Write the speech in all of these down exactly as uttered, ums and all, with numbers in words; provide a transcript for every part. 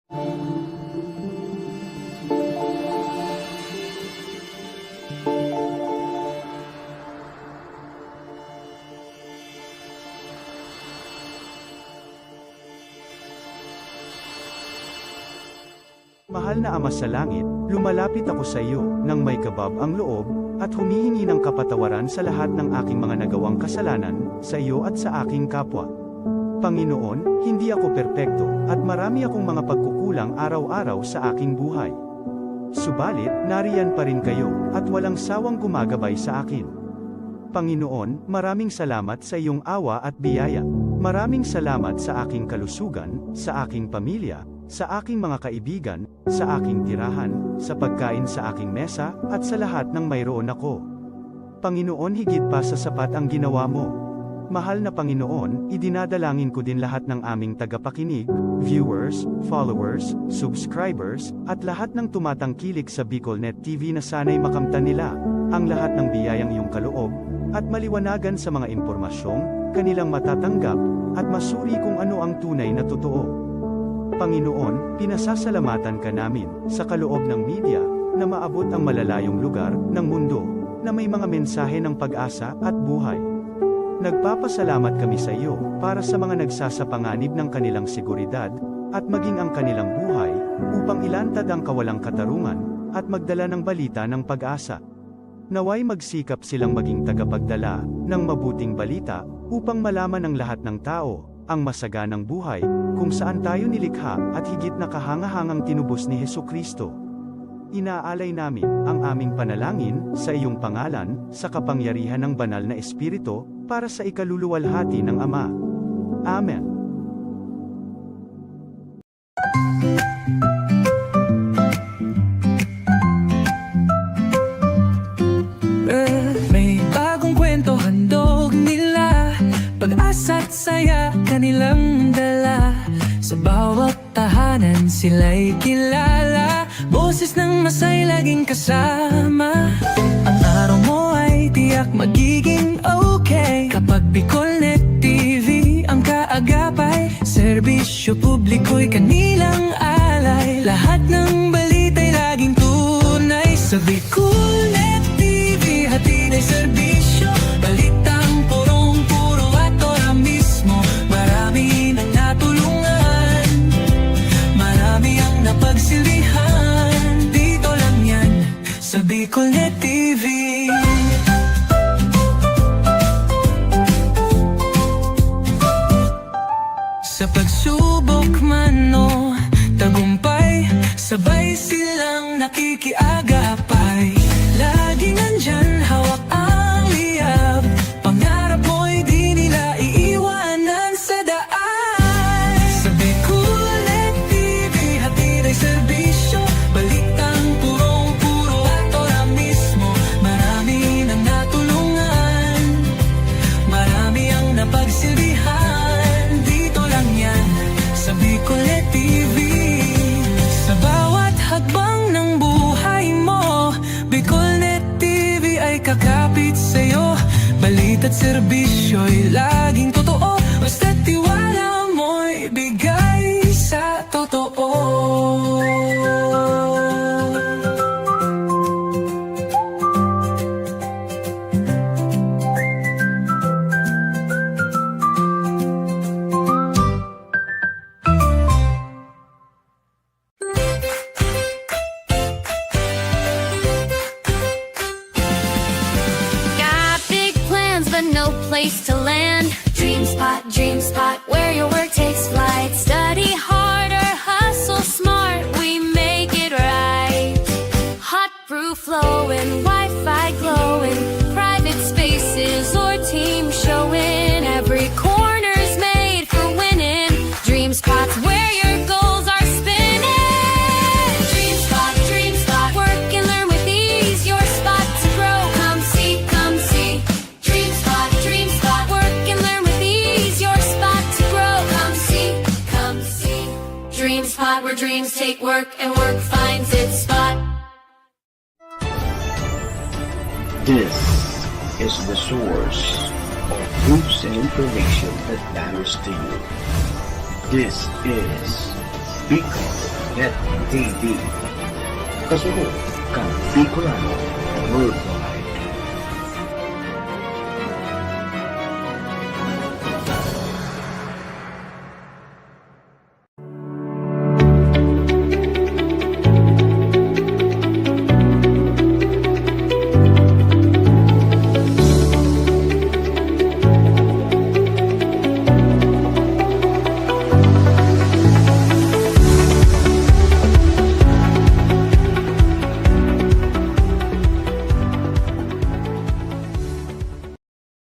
Mahal na Ama sa Langit, lumalapit ako sa iyo nang may kabab ang loob, at humihingi ng kapatawaran sa lahat ng aking mga nagawang kasalanan, sa iyo at sa aking kapwa. Panginoon, hindi ako perpekto, at marami akong mga pagkukulang araw-araw sa aking buhay. Subalit, nariyan pa rin kayo, at walang sawang gumagabay sa akin. Panginoon, maraming salamat sa iyong awa at biyaya. Maraming salamat sa aking kalusugan, sa aking pamilya, sa aking mga kaibigan, sa aking tirahan, sa pagkain sa aking mesa, at sa lahat ng mayroon ako. Panginoon, higit pa sa sapat ang ginawa mo. Mahal na Panginoon, idinadalangin ko din lahat ng aming tagapakinig, viewers, followers, subscribers, at lahat ng tumatangkilik sa BicolNet T V na sana'y makamtan nila ang lahat ng biyayang iyong kaloob at maliwanagan sa mga impormasyong kanilang matatanggap at masuri kung ano ang tunay na totoo. Panginoon, pinasasalamatan ka namin sa kaloob ng media na maabot ang malalayong lugar ng mundo na may mga mensahe ng pag-asa at buhay. Nagpapasalamat kami sa iyo para sa mga nagsasapanganib ng kanilang seguridad at maging ang kanilang buhay upang ilantad ang kawalang katarungan at magdala ng balita ng pag-asa. Naway magsikap silang maging tagapagdala ng mabuting balita upang malaman ng lahat ng tao ang masaganang buhay kung saan tayo nilikha at higit na kahangahangang tinubos ni Jesu-Cristo. Inaalay namin ang aming panalangin sa iyong pangalan, sa kapangyarihan ng Banal na Espiritu, para sa ikaluluwalhati ng Ama. Amen. May bagong kwento handog nila, pag-asa't saya kanilang dala. Sa bawat tahanan sila'y kilala, boses ng masay laging kasama. Ang araw mo ay tiyak magiging okay kapag BicolNet T V ang kaagapay. Serbisyo publiko'y kanilang alay, lahat ng balita'y laging tunay. Sa BicolNet T V, hatid ay serbisyo, balitang purong-puro at ora mismo. Marami nang natulungan, marami ang napagsilbihan. Dito lang yan, sa BicolNet T V. Sa pagsubok man o tagumpay, sabay silang nakikiagapay. Laging nandyan, hawak ang liyab. Pangarap mo'y di nila iiwanan sa daan. Sa BicolNet T V, hatid ay serbisyo, balitang purong-puro at ora mismo. Marami nang natulungan, marami ang napagsilbihan. Dito lang yan, sa BicolNet T V. Sa bawat hakbang ng buhay mo, BicolNet T V ay kakapit sa'yo. Balita't serbisyo'y laging totoo, basta't tiwala mo'y bigay sa totoo. Got big plans, but no place to land. DreamSpot, DreamSpot, where your work takes flight. Study hard or hustle smart, we make it right. Hot brew flowing, Wi-Fi glowing, private spaces or team showing. Every corner's made for winning. DreamSpot's where your goals are spinning. DreamSpot, DreamSpot, work and learn with ease. Your spot to grow. Come see, come see. DreamSpot, DreamSpot, work and learn with ease. Your spot to grow. Come see, come see. DreamSpot, where dreams take work and work finds its spot. This is the source of news and information that matters to you. This is Bicol Net T V. Kasunod kan Bicolano Worldwide.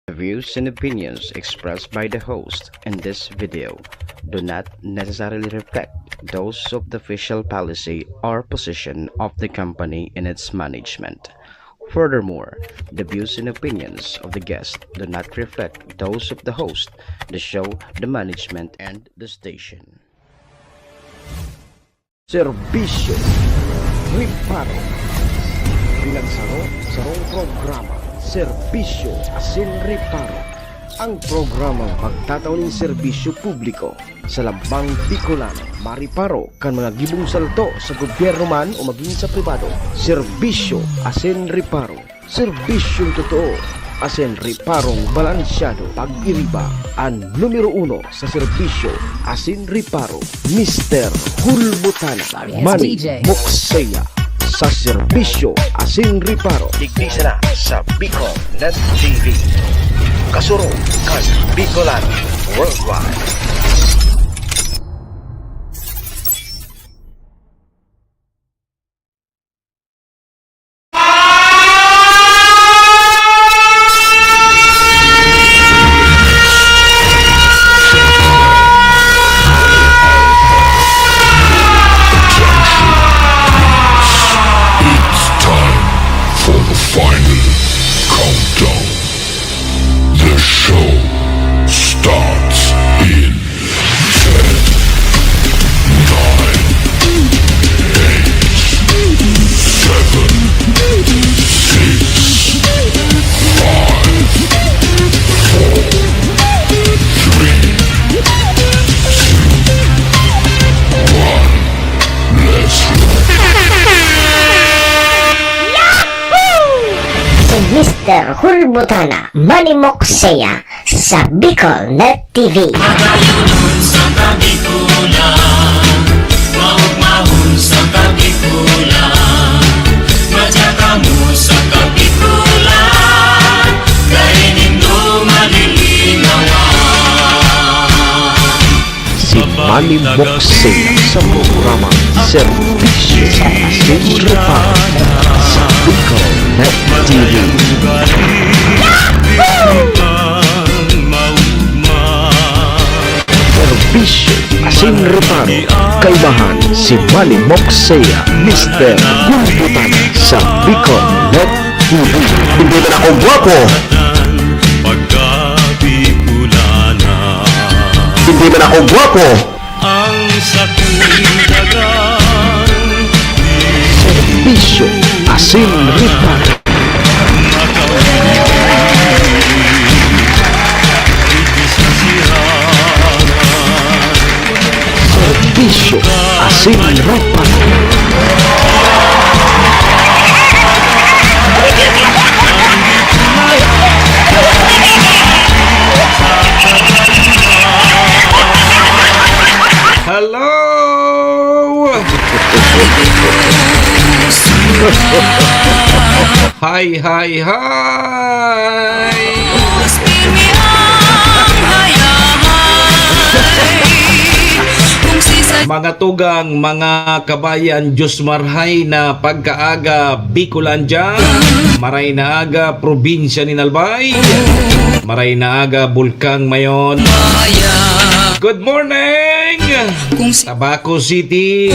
The views and opinions expressed by the host in this video do not necessarily reflect those of the official policy or position of the company and its management. Furthermore, the views and opinions of the guest do not reflect those of the host, the show, the management, and the station. Serbisyo, reparo. Pinagsaro, sarong programa, serbisyo asin reparo. Ang programang magtatao nin serbisyo publiko sa lambang Bicolano, mareparo kan mga gibong salto sa gobyerno man o magin sa pribado. Serbisyo asin reparo. Serbisyong totoo asin reparong balansyado. Pag-iriba, an numero uno sa serbisyo asin reparo, Mister Hulbutana. Manny Moksea sa serbisyo asin reparo. Digdi sana sa Bicol Net T V. Kasurog kan Bicolano Worldwide. It's time for the final countdown. The show starts in ten, nine, eight, seven, six, five, four, three, two, one. Let's roll. Si Mister Hulbutana, Manny Moksea, sa Bicol Net T V. Magayunon sa Kabikulan, maugmahon sa Kabikulan, madya kamo sa Kabikulan, dai nindo malilinawan. Si Manny Moksea sa programa Serbisyo asin Reparo sa Bicol Net T V. Serbisyo asin Reparo, kaibahan si Manny Moksea, Mister Hulbutana sa Bicol Net T V. Hindi man ako gwapo. Pagka Bicolana. Hindi man ako gwapo. Ang sakong dagang Serbisyo asin reparo. Serbisyo asin reparo. Hello! Hi, hi, hi! Mga tugang, mga kabayan, Diyos marhay na pagkaaga, Bicolandia. Maray na aga, probinsya nin Albay. Maray na aga, Bulkang Mayon. Good morning! Tabaco City.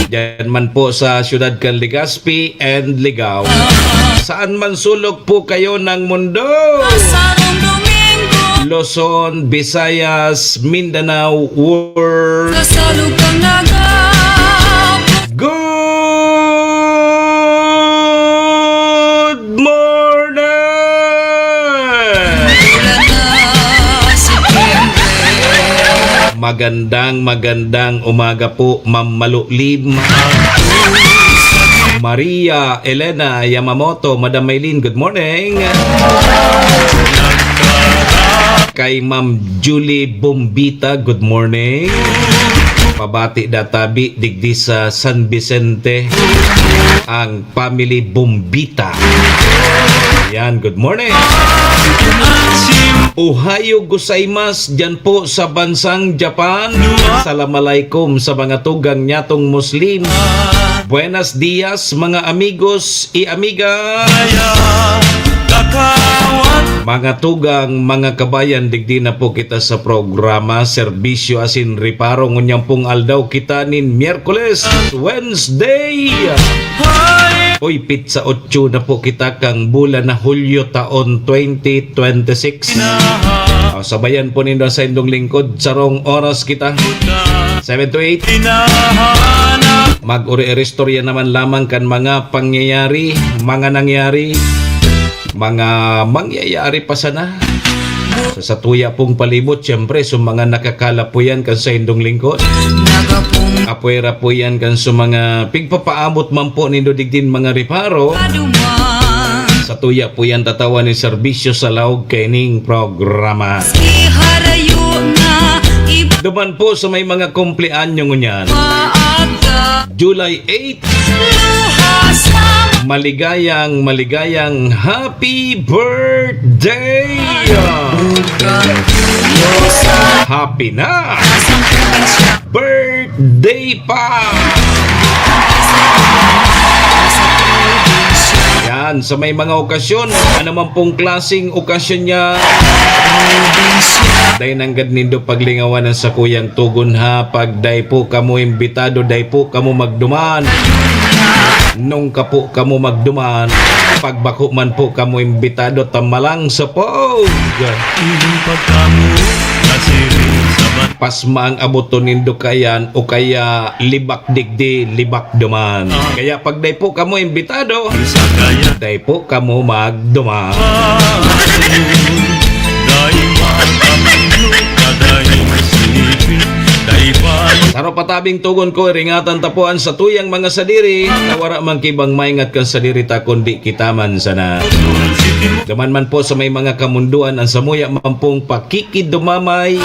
Diyan man po sa siyudad kan Legazpi and Ligao. Saan man sulok po kayo ng mundo. Luzon, Visayas, Mindanao, world. Good morning! Magandang, magandang umaga po, Ma'am Malulim. Maria Elena Yamamoto, Madam Maylin, good morning. Kay Ma'am Julie Bombita, good morning. Pabati da tabi, digdi sa San Vicente, ang family Bombita. Yan, good morning. Ohayo gozaimasu, dyan po sa bansang Japan. Salam alaikum sa mga tugang nyatong Muslim. Buenos dias, mga amigos y amiga. Mga tugang, mga kabayan, digdi na po kita sa programa, serbisyo asin reparo. Ngunyan pong aldaw kita nin Miyerkules, Wednesday. Uy, pitsa otso na po kita kang bulan na Hulyo taon twenty twenty-six. O, sabayan po nindo sa indong lingkod, sarong oras kita. Seven to eight. Mag-uri-uri istorya naman lamang kan mga pangyayari, mga nangyari, mga mangyayari pa sana. Sa satuya pong palibot, siyempre, sa mga nakakalapo yan kan sa indong lingkod. Apwera po yan kan sa mga pigpapaabot man po nindo digdin mga reparo. Satuya po yan tatawan ni serbisyo sa laog kaining programa. Duman po sa may mga kumpleanyo ngunyan. July eight. Maligayang, maligayang happy birthday! Happy na! Birthday pa! Yan, sa may mga okasyon, ano man pong klaseng okasyon niya, dai nanggad nindo paglingawan ang sakuyang tugon, ha. Pag dai po kamo imbitado, dai po kamo magduman. Nung ka po kamo magduman, pag bako man po kamo imbitado, tamalang sa pog. Pasma ang aboton nindo kayan o kaya libak digdi, libak duman. Kaya pag dai po kamo imbitado, dai po kamo magduman. Saro pa tabing tugon ko, iringatan ta po an satuyang mga sadiri, na wara man kibang maingat kan sadiri ta, kundi kita man sana. Duman man po sa may mga kamundoan, ang samuya man pong pakikidumamay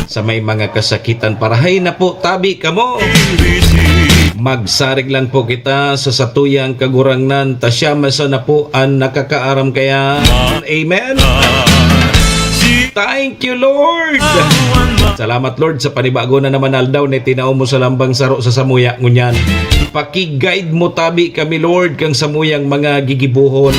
sa may mga kasakitan, parahay na po tabi kamo. Magsarig lang po kita sa satuyang Kagurangnan, ta siya man sana po an nakakaaram kaya. Amen. Thank you, Lord. Salamat, Lord, sa panibago na naman aldaw na itinao mo sa lambang saro sa samuya ngunyan. Paki-guide mo tabi kami, Lord, kang samuyang mga gigibohon.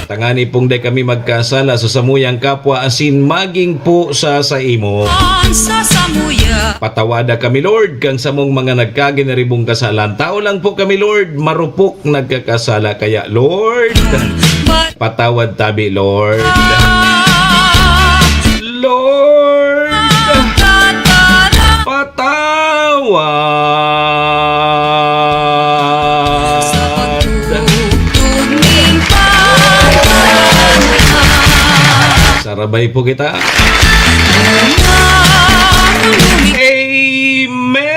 Tangani pong dai kami magkasala sa samuyang kapwa asin magin po sa saimo. Sa samuya. Patawada kami, Lord, kang samong mga nagkaginaribong kasalan. Tao lang po kami, Lord, marupok nagkakasala. Kaya, Lord, patawad tabi, Lord. Lord, patawad. Sarabay po kita. Amen.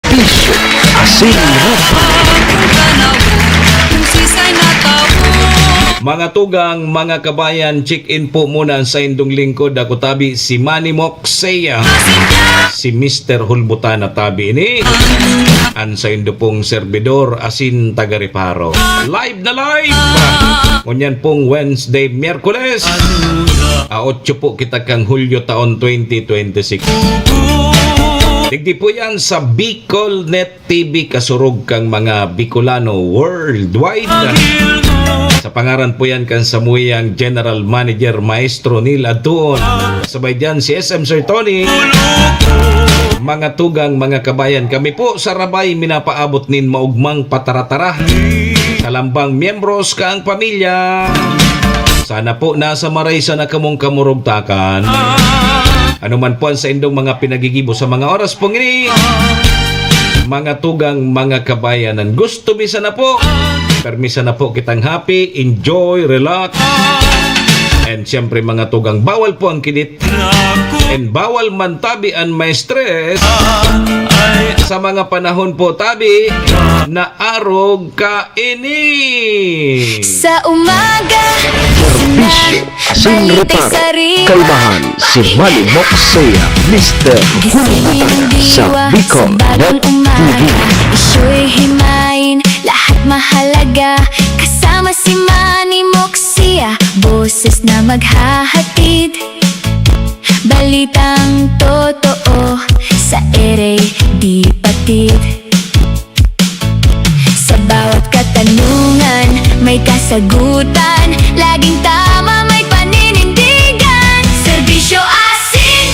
Bisyo asin Mga tugang, mga kabayan, check-in po muna ang saindong lingkod. Ako tabi si Manny Moxea, si Mister Hulbutana tabi ini. Ang saindo pong serbidor, asin taga-reparo. Live na live! Ngunyan pong Wednesday, Miyerkules. A otso po kita kang Hulyo taon twenty twenty-six. Digdi po yan sa Bicol Net T V, kasurog kang mga Bicolano worldwide. Sa pangaran po yan kan samuyang General Manager, Maestro Neil Adtuon. Sabay dyan si S M Sir Tony. Mga tugang, mga kabayan, kami po sa Rabay minapaabot nin maugmang pataratara sa lambang miyembros kaang pamilya. Sana po nasa maray sana kamong kamurugtakan. Ano man po ang saindong mga pinagigibo sa mga oras pong ini, mga tugang, mga kabayanan, gusto mi sana po, permi sana po kitang happy, enjoy, relax, And siyempre, mga tugang, bawal po ang kidit. And bawal man tabi an ma-stress sa mga panahon po tabi na arog kaini. Sa umaga, Serbisyo, asin balita'y reparo, sariwa. Kalmahan, si Manny Moxea, Mister Hulbutana sa Bicol Net T V. Isyo'y himayin, lahat mahalaga. Kasama si Manny Moxea, boses na maghahatid. Balitang totoo sa ere di patid. Sa bawat katanungan, may kasagutan. Laging tama, may paninindigan. Serbisyo asin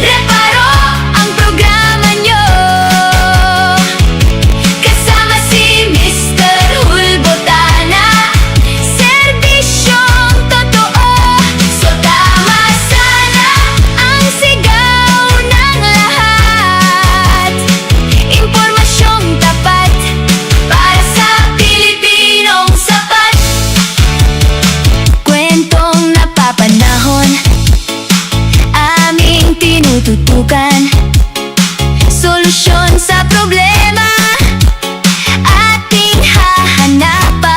reparo ang programa nyo. Kasama si Mister Hulbotana. Serbisyong totoo. So tama sana ang sigaw ng lahat. Impormasyong tapat para sa Pilipinong sapat. Kwentong napapanahon, aming tinututukan. Solusyon sa problema, ating hahanapan.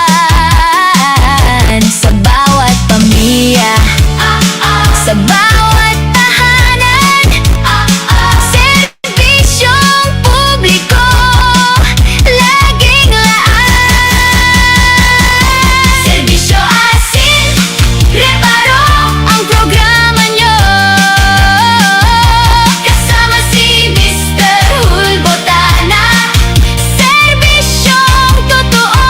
Sa bawat pamilya, sa bawat tahanan, serbisyong publiko, laging laan. Serbisyo asin reparo ang programa nyo. Kasama si Mister Hulbotana. Serbisyong totoo.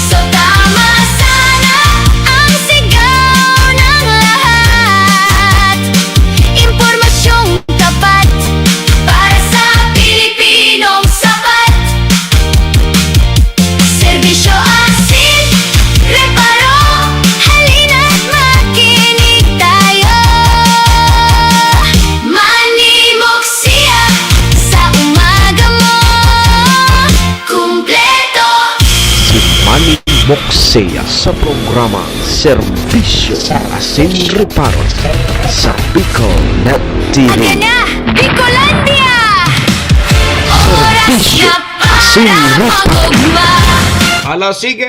So tama sana ang sigaw ng lahat. Impormasyong tapat para sa Pilipinong sapat. Serbisyo asin reparo, halina't makinig tayo. Manny Moxea, sa umaga mo, kumpleto. Si Manny Moxea sa programa Serbisyo asin Reparo sa Bicol Net T V. Ayan na, Bicolandia! Oras Serbisyo na para asin Reparo. Mag-ugma. Ala, sige!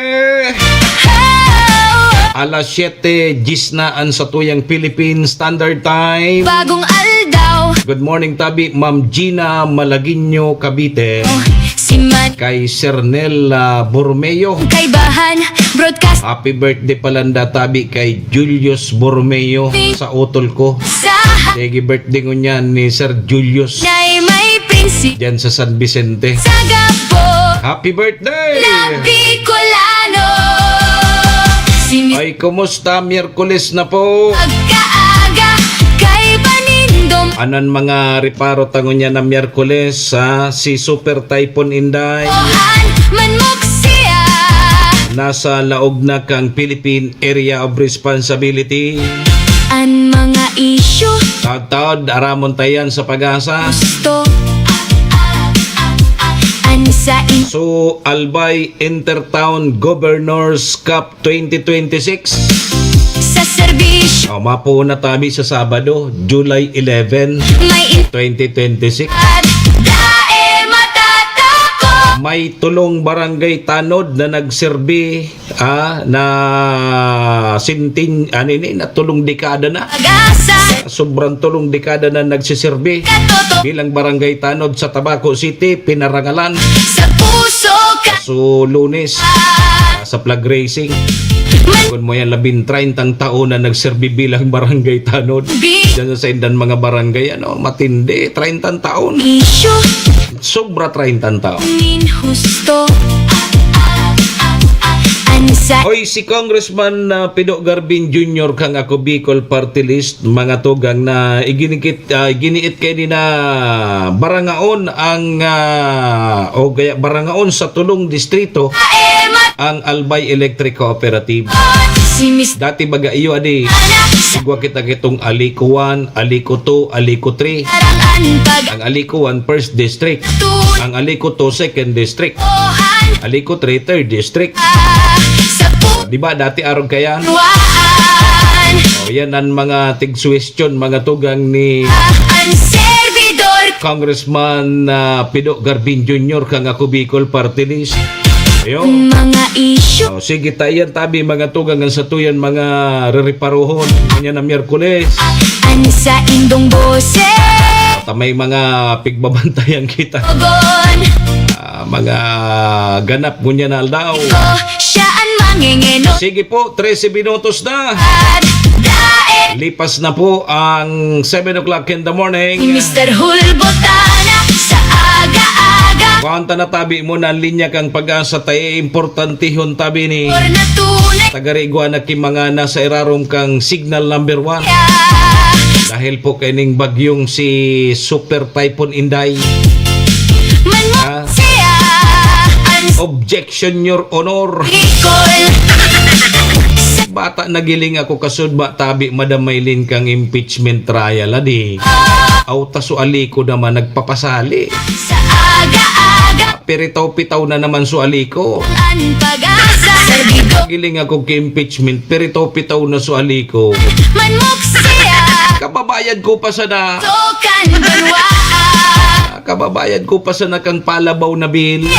Oh! Alas siyete, diyes na an satuyang Philippine Standard Time. Bagong aldaw. Good morning, tabi, Ma'am Gina Malagueño, Cavite. Oh, si Man- Kay Sernel, ah, Borromeo. Kaibahan, broadcast. Happy birthday pala nda, tabi, kay Julius Borromeo sa utol ko. Sa ha- Sige, birthday ngunyan ni Sir Julius. Nay may prinsi- Diyan sa San Vicente. Sa gapo. Happy birthday! Na Bicolano. Si Mis- Ay, kumusta? Miyerkules na po. Pagkaaga, kay panindom. Anan mga reparo ta ngunyan na Miyerkules, ha? Si Super Typhoon Inday. Ohan, manmok siya. Nasa laog na kang Philippine Area of Responsibility. An mga isyu. Taod-taod, aramon ta yan sa PAGASA. Gusto. An sa in- So, Albay Intertown Governors Cup twenty twenty-six. Sa serbisyo. Oh, mapuon na tabi sa Sabado, July eleven, May in- twenty twenty-six. Dae matatako. May tulong barangay tanod na nagserbi, ah, na sintin-, ano ini, na tulong dekada na. Pag-asa. Sobrang tulong dekada na nagsiserbi. Katoto- Bilang barangay tanod sa Tabaco City, pinarangalan. Sa puso ka. So, Lunes, ah, sa flag raising. Man- Kun mo yan, labing treyntang taon na nagserbi bilang barangay tanod. Bi- Diyan sa indan mga barangay, ano, matindi, treyntang taon. Isyu. Sobra treyntang taon. Nin husto. An sa- Oy, si Congressman, ah, Pido Garbin Junior kang Ako Bicol Party List, mga tugang na iginikit, ah, iginiit kaini na barangaon ang, ah, o kaya barangaon sa tulong distrito ang Albay Electric Cooperative. Si Mis- Dati baga iyo, adi. Anak sa- Igwa kita kitong Alico one, Alico two, Alico three. Parang ang pag- Ang Alico one, first district. Tun- Ang Alico two, second district. Ohan. Alico three, third district. Ah, sa pu- Di ba, dati arog kayan? Waan. O, yan ang mga tigsuwestyon, mga tugang ni Congressman, ah, Pido Garbin Junior kang Ako Bicol Party List. Ayun. Mga isyu. O, sige, ta iyan tabi, mga tugang, ang satuyan, mga rereparohon. Kanya na Miyerkules. An sa indong boses. At may mga pigbabantayan kita. Ogon. Ah, mga ganap ngunyan na aldaw. Ko, siya an mangengeno. Sige po, trese minutos na. Lipas na po ang seven o'clock in the morning. Mister Hulbotana sa aga-aga. Kuwanta na tabi mo na ang linya kang pag-asa tayo. Importantihon tabi ni Or na tunay. Tagarigwa na ki mga nasa irarom kang signal number one. Dahil po kaining bagyong si Super Typhoon Inday. Man mo Ah. siya. An Objection, Your Honor. Bata nagiling ako kasud matabi, Madam Maylin, kang impeachment trial, adi. Aw, ta suali ko naman nagpapasali. Sa aga-aga. Piritaw-pitaw na naman suali ko. An pag-asa. Serbido. Giling ako ki impeachment, piritaw-pitaw na suali ko. Man mo siya. Kababayad ko pa sana. Tokan banwa. Kababayad ko pa sana kang palabaw na bill.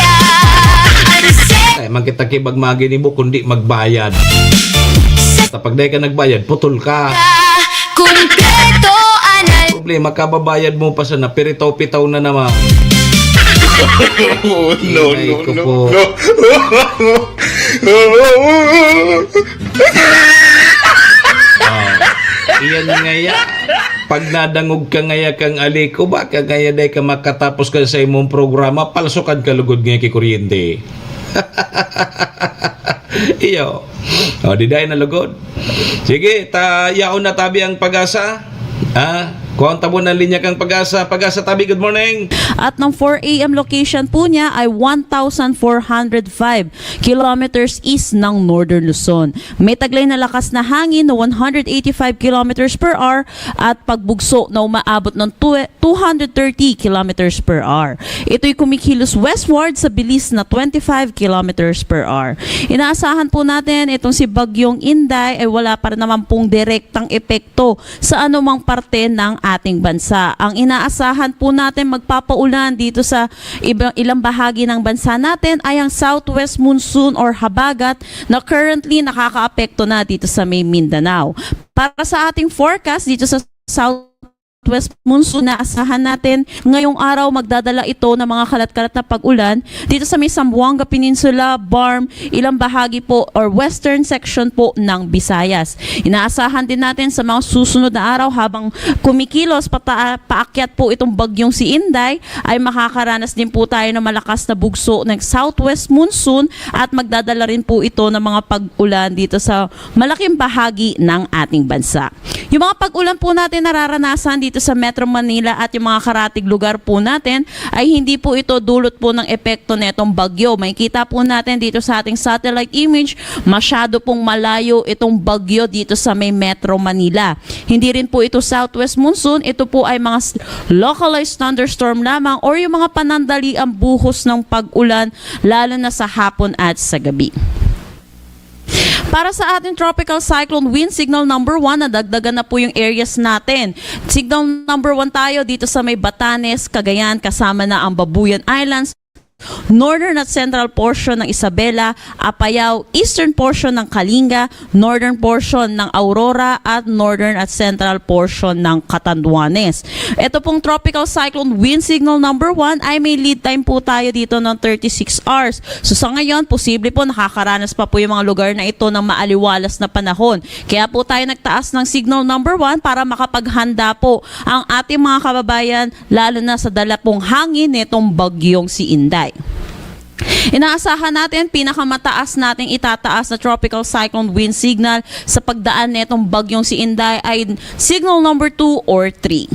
Ay, man kita kibag maginibo kundi magbayad. Sa pag dai ka nagbayad, putol ka. Kumpleto anal. Problema, kababayad mo pa sana, piritaw-pitaw na naman. Oh, no, Ay, no, ko no, po. No. Ah, iyan ngaya. Pag nadangog ka ngaya kang aliko, baka ngaya dai ka makatapos ka sa imong programa, palsukan ka lugod nga ki kuryente. Iyo. O, di dai na lugod. Sige, ta, yaon na tabi ang pag-asa. Ah, kuwang tabo ng linya kang pag-asa. Pag-asa tabi, good morning. At ng four A M location po niya ay one thousand four hundred five kilometers east ng Northern Luzon. May taglay na lakas na hangin na one hundred eighty-five kilometers per hour at pagbugso na umaabot ng twe-, two hundred thirty kilometers per hour. Ito'y kumikilos westward sa bilis na twenty-five kilometers per hour. Inaasahan po natin itong si Bagyong Inday ay wala pa rin naman pong direktang epekto sa anumang parte ng ating bansa. Ang inaasahan po natin magpapaulan dito sa iba-, ilang bahagi ng bansa natin ay ang southwest monsoon or habagat na currently nakakaapekto na dito sa may Mindanao. Para sa ating forecast dito sa southwest monsoon, naasahan natin ngayong araw magdadala ito ng mga kalat-kalat na pag-ulan dito sa may Zamboanga Peninsula, BARMM, ilang bahagi po or western section po ng Visayas. Inaasahan din natin sa mga susunod na araw habang kumikilos pata-, paakyat po itong bagyong si Inday, ay makakaranas din po tayo ng malakas na bugso ng southwest monsoon at magdadala rin po ito ng mga pag-ulan dito sa malaking bahagi ng ating bansa. Yung mga pag-ulan po natin nararanasan dito sa Metro Manila at yung mga karatig lugar po natin ay hindi po ito dulot po ng epekto netong bagyo. Makikita po natin dito sa ating satellite image, masyado pong malayo itong bagyo dito sa may Metro Manila. Hindi rin po ito southwest monsoon, ito po ay mga s-, localized thunderstorm lamang or yung mga panandaliang buhos ng pag-ulan, lalo na sa hapon at sa gabi. Para sa ating tropical cyclone wind signal number one, nadagdagan na po yung areas natin. Signal number one tayo dito sa may Batanes, Cagayan, kasama na ang Babuyan Islands, northern at central portion ng Isabela, Apayao, eastern portion ng Kalinga, northern portion ng Aurora, at northern at central portion ng Catanduanes. Ito pong tropical cyclone wind signal number one ay may lead time po tayo dito ng thirty-six hours. So sa ngayon, posible po nakakaranas pa po yung mga lugar na ito ng maaliwalas na panahon. Kaya po tayo nagtaas ng signal number one para makapaghanda po ang ating mga kababayan, lalo na sa dala pong hangin nitong bagyong si Inday. Inaasahan natin, pinakamataas nating itataas na tropical cyclone wind signal sa pagdaan netong bagyong si Inday ay signal number two or three.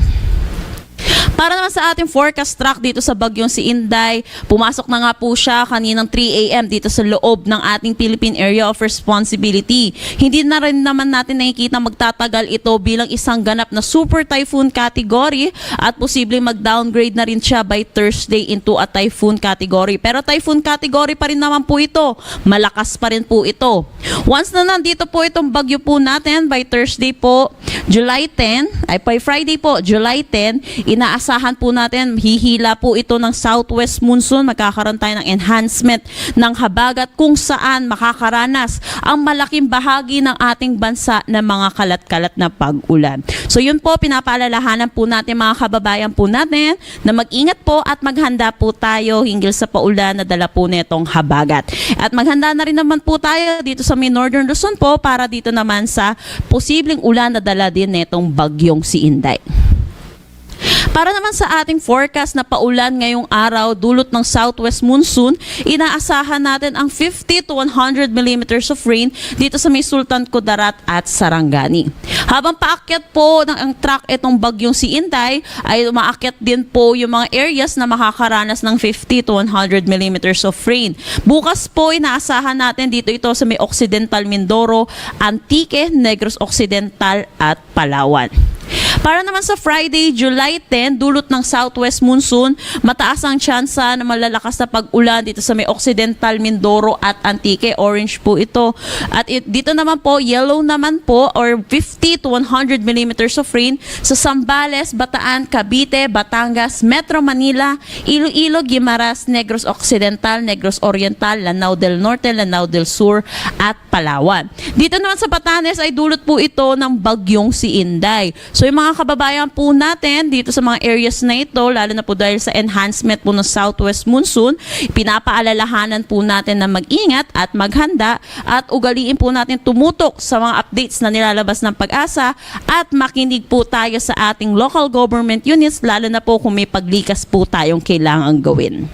Para naman sa ating forecast track dito sa Bagyong si Inday, pumasok na nga po siya kaninang three a m dito sa loob ng ating Philippine Area of Responsibility. Hindi na rin naman natin nakikita magtatagal ito bilang isang ganap na super typhoon category at posibleng mag-downgrade na rin siya by Thursday into a typhoon category. Pero typhoon category pa rin naman po ito. Malakas pa rin po ito. Once na nandito po itong bagyo po natin, by Thursday po, July ten, ay by Friday po, July ten, inaasahan po natin, hihila po ito ng southwest monsoon. Magkakaroon tayo ng enhancement ng habagat kung saan makakaranas ang malaking bahagi ng ating bansa ng mga kalat-kalat na pag-ulan. So yun po, pinapaalalahanan po natin mga kababayan po natin na mag-ingat po at maghanda po tayo hinggil sa paulan na dala po netong habagat. At maghanda na rin naman po tayo dito sa may Northern Luzon po para dito naman sa posibleng ulan na dala din netong bagyong si Inday. Para naman sa ating forecast na paulan ngayong araw, dulot ng southwest monsoon, inaasahan natin ang fifty to one hundred millimeters of rain dito sa may Sultan Kudarat at Sarangani. Habang paakyat po ng ang track itong bagyong si Inday, ay umaakyat din po yung mga areas na makakaranas ng fifty to one hundred millimeters of rain. Bukas po, inaasahan natin dito ito sa may Occidental Mindoro, Antique, Negros Occidental at Palawan. Para naman sa Friday, July ten, dulot ng southwest monsoon, mataas ang tsansa na malalakas na pag-ulan dito sa may Occidental Mindoro at Antique. Orange po ito. At it- dito naman po, yellow naman po, or fifty to one hundred millimeters of rain sa Zambales, Bataan, Cavite, Batangas, Metro Manila, Iloilo, Guimaras, Negros Occidental, Negros Oriental, Lanao del Norte, Lanao del Sur, at Palawan. Dito naman sa Batanes ay dulot po ito ng bagyong si Inday. So yung mga kababayan po natin dito sa mga areas na ito, lalo na po dahil sa enhancement po ng southwest monsoon, pinapaalalahanan po natin na mag-ingat at maghanda at ugaliin po natin tumutok sa mga updates na nilalabas ng PAGASA at makinig po tayo sa ating local government units, lalo na po kung may paglikas po tayong kailangang gawin.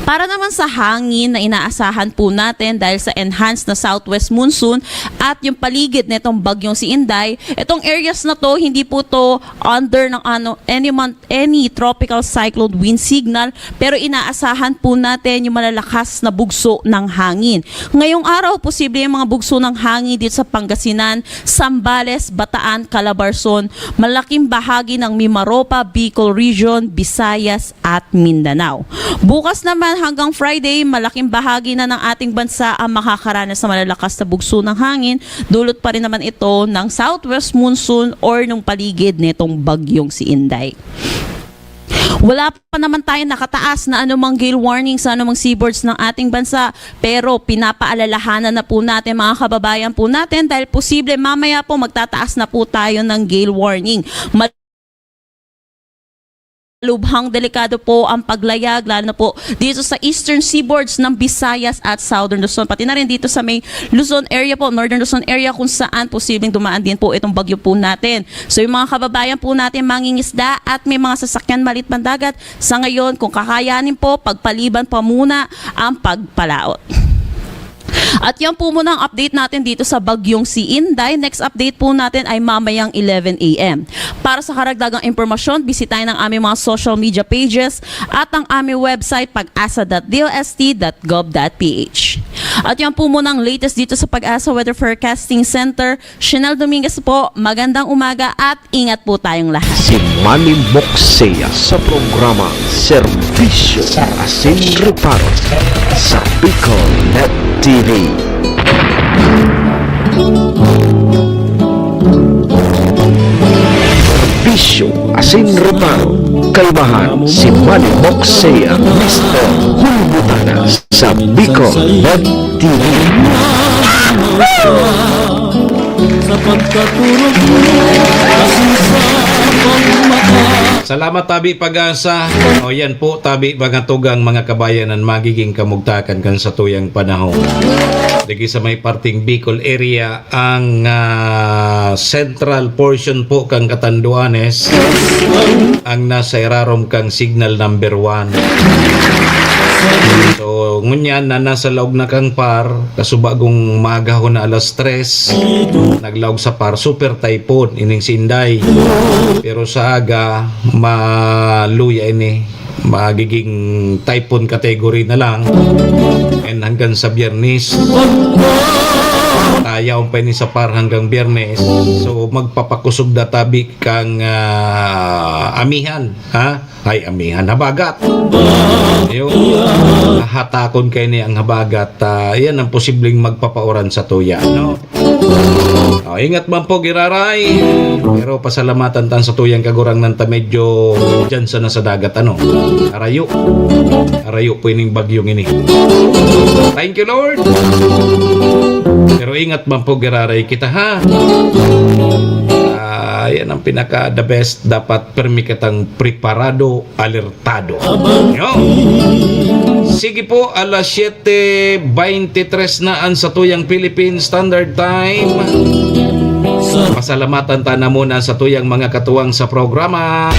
Para naman sa hangin na inaasahan po natin dahil sa enhanced na southwest monsoon at yung paligid nitong bagyong si Inday, itong areas na to, hindi po to under ng ano, any, mon- any tropical cyclone wind signal, pero inaasahan po natin yung malalakas na bugso ng hangin. Ngayong araw, posible yung mga bugso ng hangin dito sa Pangasinan, Zambales, Bataan, Calabarzon, malaking bahagi ng Mimaropa, Bicol Region, Visayas, at Mindanao. Bukas naman hanggang Friday, malaking bahagi na ng ating bansa ang makakaranas ng malalakas na bugso ng hangin. Dulot pa rin naman ito ng southwest monsoon or ng paligid nitong bagyong si Inday. Wala pa naman tayong nakataas na anumang gale warning sa anumang seaboards ng ating bansa, pero pinapaalalahanan na po natin, mga kababayan po natin, dahil posible mamaya po magtataas na po tayo ng gale warning. Mal- Lubhang delikado po ang paglayag, lalo na po dito sa eastern seaboards ng Visayas at Southern Luzon. Pati na rin dito sa may Luzon area po, Northern Luzon area, kung saan posibleng dumaan din po itong bagyo po natin. So yung mga kababayan po natin mangingisda at may mga sasakyan malit pandagat, sa ngayon, kung kakayanin po, pagpaliban pa muna ang pagpalaot. At yan po muna ang update natin dito sa bagyong si Inday. Next update po natin ay mamayang eleven a m. Para sa karagdagang impormasyon, bisitahin ang aming mga social media pages at ang aming website, pag asa dot d o s t dot gov dot p h. At yan po muna ang latest dito sa PAGASA Weather Forecasting Center. Chanel Dominguez po, magandang umaga at ingat po tayong lahat. Si Manny Moxea sa programa Serbisyo Asin Reparo sa Bicol Net T V. Serbisyo Asin Reparo, kalmahan si Manny Moxea, Mister Hulbutana sa Bicol Net T V. Sa pagkaturog mo, asin sa pagmata. Salamat, tabi PAGASA. O, yan po, tabi mga tugang, mga kabayan, ang magiging kamugtakan kan satuyang panahon. Dagi sa may parting Bicol area, ang, ah, central portion po kang Catanduanes, ang nasa irarom kang signal number one. So, ngunyan na nasa laog na kang PAR, kasubagong maagahon na alas tres, naglaog sa PAR, super typhoon, ining si Inday. Pero sa aga, maluya ini, magiging typhoon category na lang. And hanggang sa Biyernes, tayaon pa ini sa par hanggang Biyernes. So, magpapakusog na tabi kang, ah, amihan, ha? Ay, amihan, habagat. Ayun, hahatakon kaini ang habagat. Ah, yan ang posibleng magpapauran sa tuya, no? Oh, ingat man po, giraray. Pero pasalamatan tan sa tuyang kagurangnan ta medyo dyan sa nasa dagat, ano? Arayo. Arayo po ining bagyong ini. Thank you, Lord. Pero ingat man po, giraray kita, ha? Ah, yan ang pinaka the best. Dapat permi kitang preparado, alertado. Yo. Sige po, alas siyete veintitres na ang satuyang Philippine Standard Time. Pasalamatan ta na muna sa tuyang mga katuwang sa programa.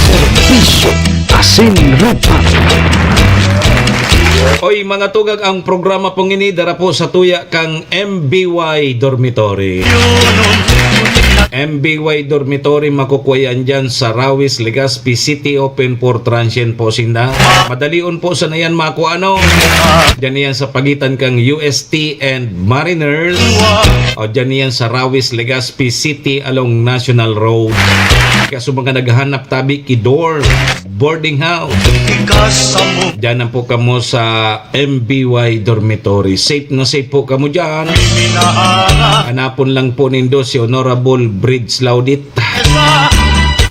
Serbisyo asin reparo. Oy, mga tugang, ang programa pong ini dara po sa tuya kang M B Y Dormitory. M B Y Dormitory, makukuha yan dyan sa Rawis, Legazpi City, open for transient po sinda. Madalion po sana yan makuha, ano? Dyan yan sa pagitan kang U S T and Mariners. O dyan yan sa Rawis, Legazpi City, along National Road. Kaso mga naghahanap tabi ki dorm, boarding house. Dyan lang po kamo sa M B Y Dormitory. Safe na safe po kamo dyan. Hanapon lang po nindo si Honorable Bridge Laudit,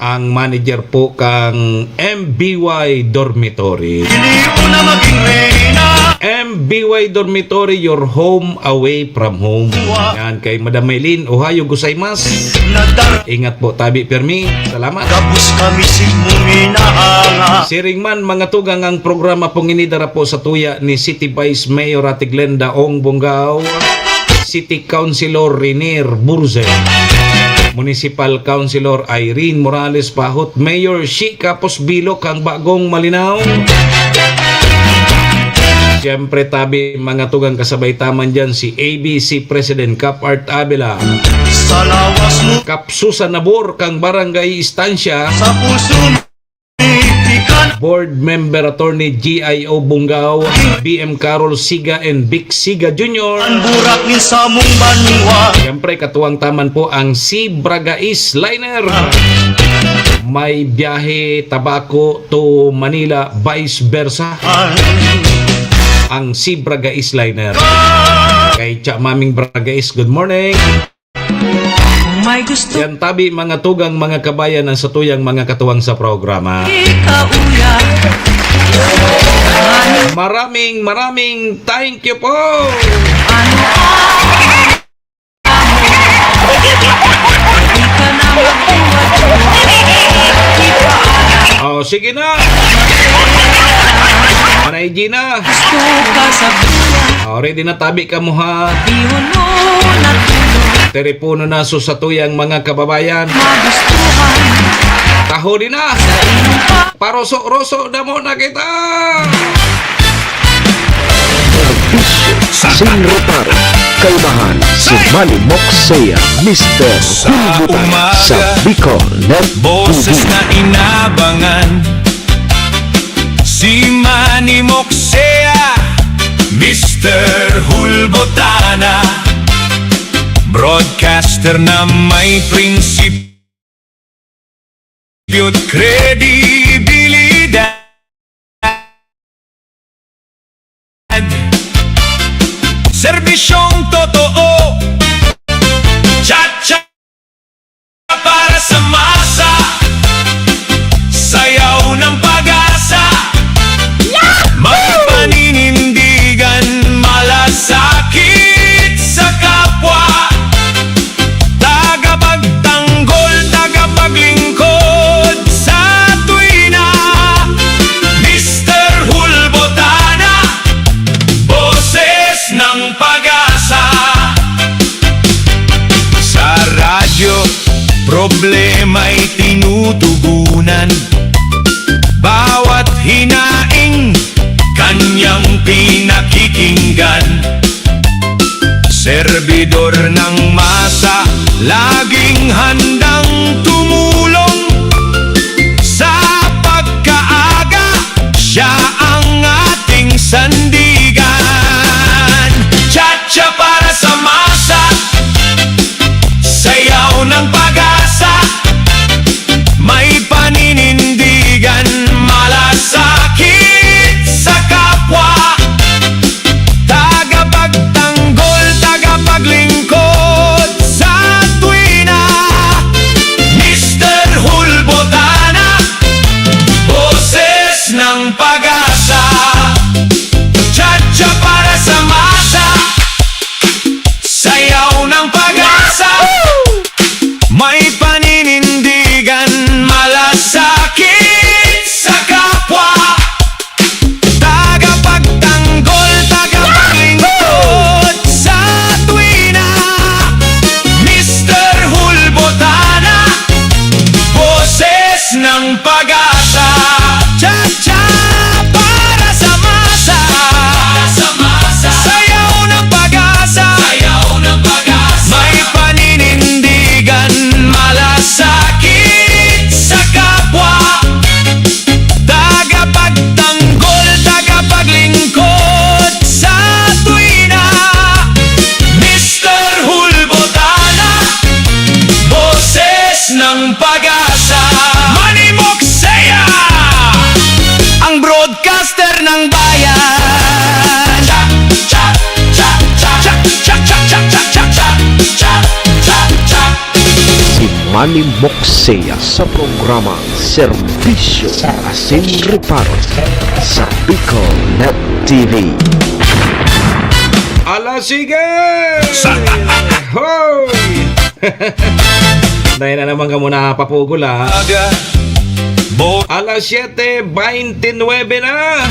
ang manager po kang M B Y Dormitory. M B Y Dormitory, your home away from home. Yan kay Madam Maylin, ohayo gozaimasu. Ingat po, tabi permi. Salamat. Gabos kami si Muminaanga. Siring man, mga tugang, ang programa pong ini dara po sa tuya ni City Vice Mayor Ate Glenda Ong Bongao, City Councilor Renier Burze, Municipal Councilor Irene Morales Pahot, Mayor Shi Kapos Bilok, ang bagong malinaw. Siyempre, tabi, mga tugang, kasabay taman dyan si A B C President Cap Art Abela. Sa lawas mo. Kap Susan Nabor kang Barangay Estancia. Sa puso mo, ika na. Board Member Attorney G I O Bungao, B M Carol Siga and Vic Siga Junior. Ang burak ni samong banwa. Siyempre, katuwang taman po ang Sibragais Liner. May biyahe Tabaco to Manila, vice versa. Ang Sibragais Liner. Kay Cha Maming Bragais, good morning. May gusto. Yan tabi, mga tugang, mga kabayan, ang satuyang mga katuwang sa programa. Ikauya. Maraming, maraming thank you po. Ano ang ika na magbuhat? Oh, sige na. Manay Gina. Gusto ka sa buhay. Oh, ready na tabi kamo, ha? Bihonon na tulog. Telepono na so sa tuyang mga kababayan. Magustuhan. Taho din na. Sa iyong pa- Paroso-roso na mo na kita. Serbisyo asin reparo. Kaibahan si Manny Moxea, Mister Hulbutan sa Bicol Net Boses T V. Na inabangan, si Manny Moxea, Mister Hulbotana, broadcaster na may prinsipyo at kredibilidad. Serbisyong totoo. Cha-cha para sa masa. Sayaw ng pag-asa. Yahoo! Mapaninindigan, malasakit sa kapwa. Tagapagtanggol, tagapaglingkod sa tuwina. Mister Hulbotana, boses ng pag-asa. Sa radyo, problema'y tinutugunan. Bawat hinaing, kanyang pinakikinggan. Serbidor ng masa, laging handang tumulong. Sa pagkaaga, siya ang ating sandigan. Cha-cha para sa masa, sayaw ng pag-asa. May paninindigan, malasakit sa kapwa. Tagapagtanggol, tagapaglingkod sa tuwina. Mister Hulbotana, boses ng pag-asa. Cha-cha para sa masa, sayaw ng pag-asa. May paninindigan, malasakit sa kapwa. Tagapagtanggol, tagapaglingkod sa tuwina. Mister Hulbotana, boses ng pag-asa. Cha-cha para sa masa. Sayaw ng pag-asa. May paninindigan, malasakit sa kapwa. Tagapagtanggol, tagapaglingkod sa tuwina. Mister Hulbotana, boses ng pag-asa. Manny Moksea, ang broadcaster ng bayan. Cha, cha, cha, cha. Si Manny Moksea sa programa Serbisyo Asin Reparo sa Bicol Net T V. Ala, sige! Hoy! Dahil na naman ka muna papugol, ha? Aga, bo- Alas siyete baynte nuwebe na.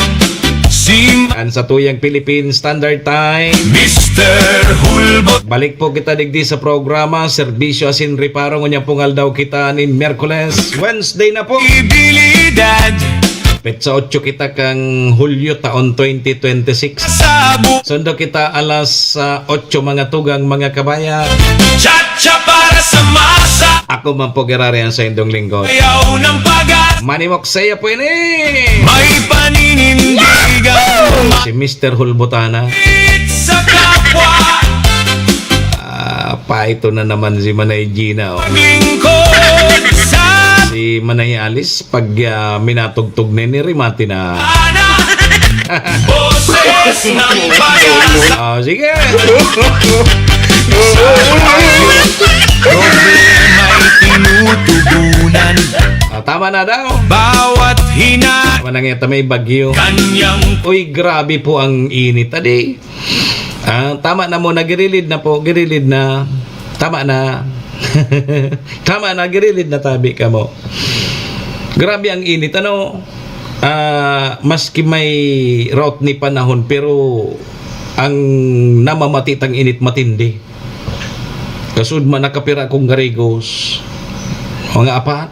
Sim- An sa tuyang Philippine Standard Time. Mister Hulbot. Balik po kita digdi sa programa, Serbisyo Asin Reparo. Ngunyan pong aldaw kita nin Miyerkules. Wednesday na po. Ibilidad. Petsa otso kita kan Hulyo taon twenty twenty-six. Sabo. Sundo kita alas, ah, otso mga tugang, mga kabayan. Cha-cha para sa masa. Ako man po, Gerari, ang saindong lingkod. Ayaw ng pagas. Manny Moksea po ini. May paninindigan. Si Mister Hulbotana. Sa kapwa. Ah, paito na naman si Manay Gina, oh. Maglingkod sa Si Manay Alice, pag, ah, minatugtog na ni Rimati na. Ana. Boses ng pag-asa. Ah, sige. Sa radyo, problema'y tinutugunan. Ah, tama na daw. Bawat hina- Manang yata may bagyo. Kanyang Uy, grabe po ang init, adi. Ah, tama na muna, girilid na po, girilid na. Tama na. Tama na, girilid na tabi kamo. Grabe ang init, ano? Ah, maski may rout ni panahon, pero ang namamati tang init matindi. Kasud man, nakapira akong garigos. Mga apat.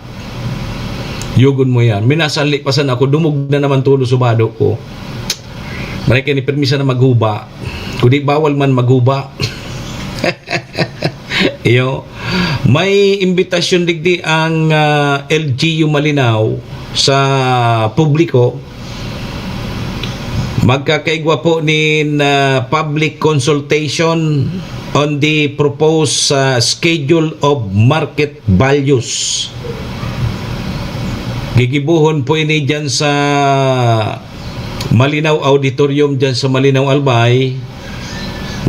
Yugon mo yan. Minasanli pa sana ako, dumog na naman tulo sa bado ko. Maray kayo ni permisa na maghuba. Kundi bawal man maghuba. Iyo. May imbitasyon digdi ang, ah, L G U Malinao sa publiko. Magkakaigwa po nin, ah, public consultation on the proposed, ah, schedule of market values. Gigibohon po ini dyan sa Malinao Auditorium, dyan sa Malinao, Albay.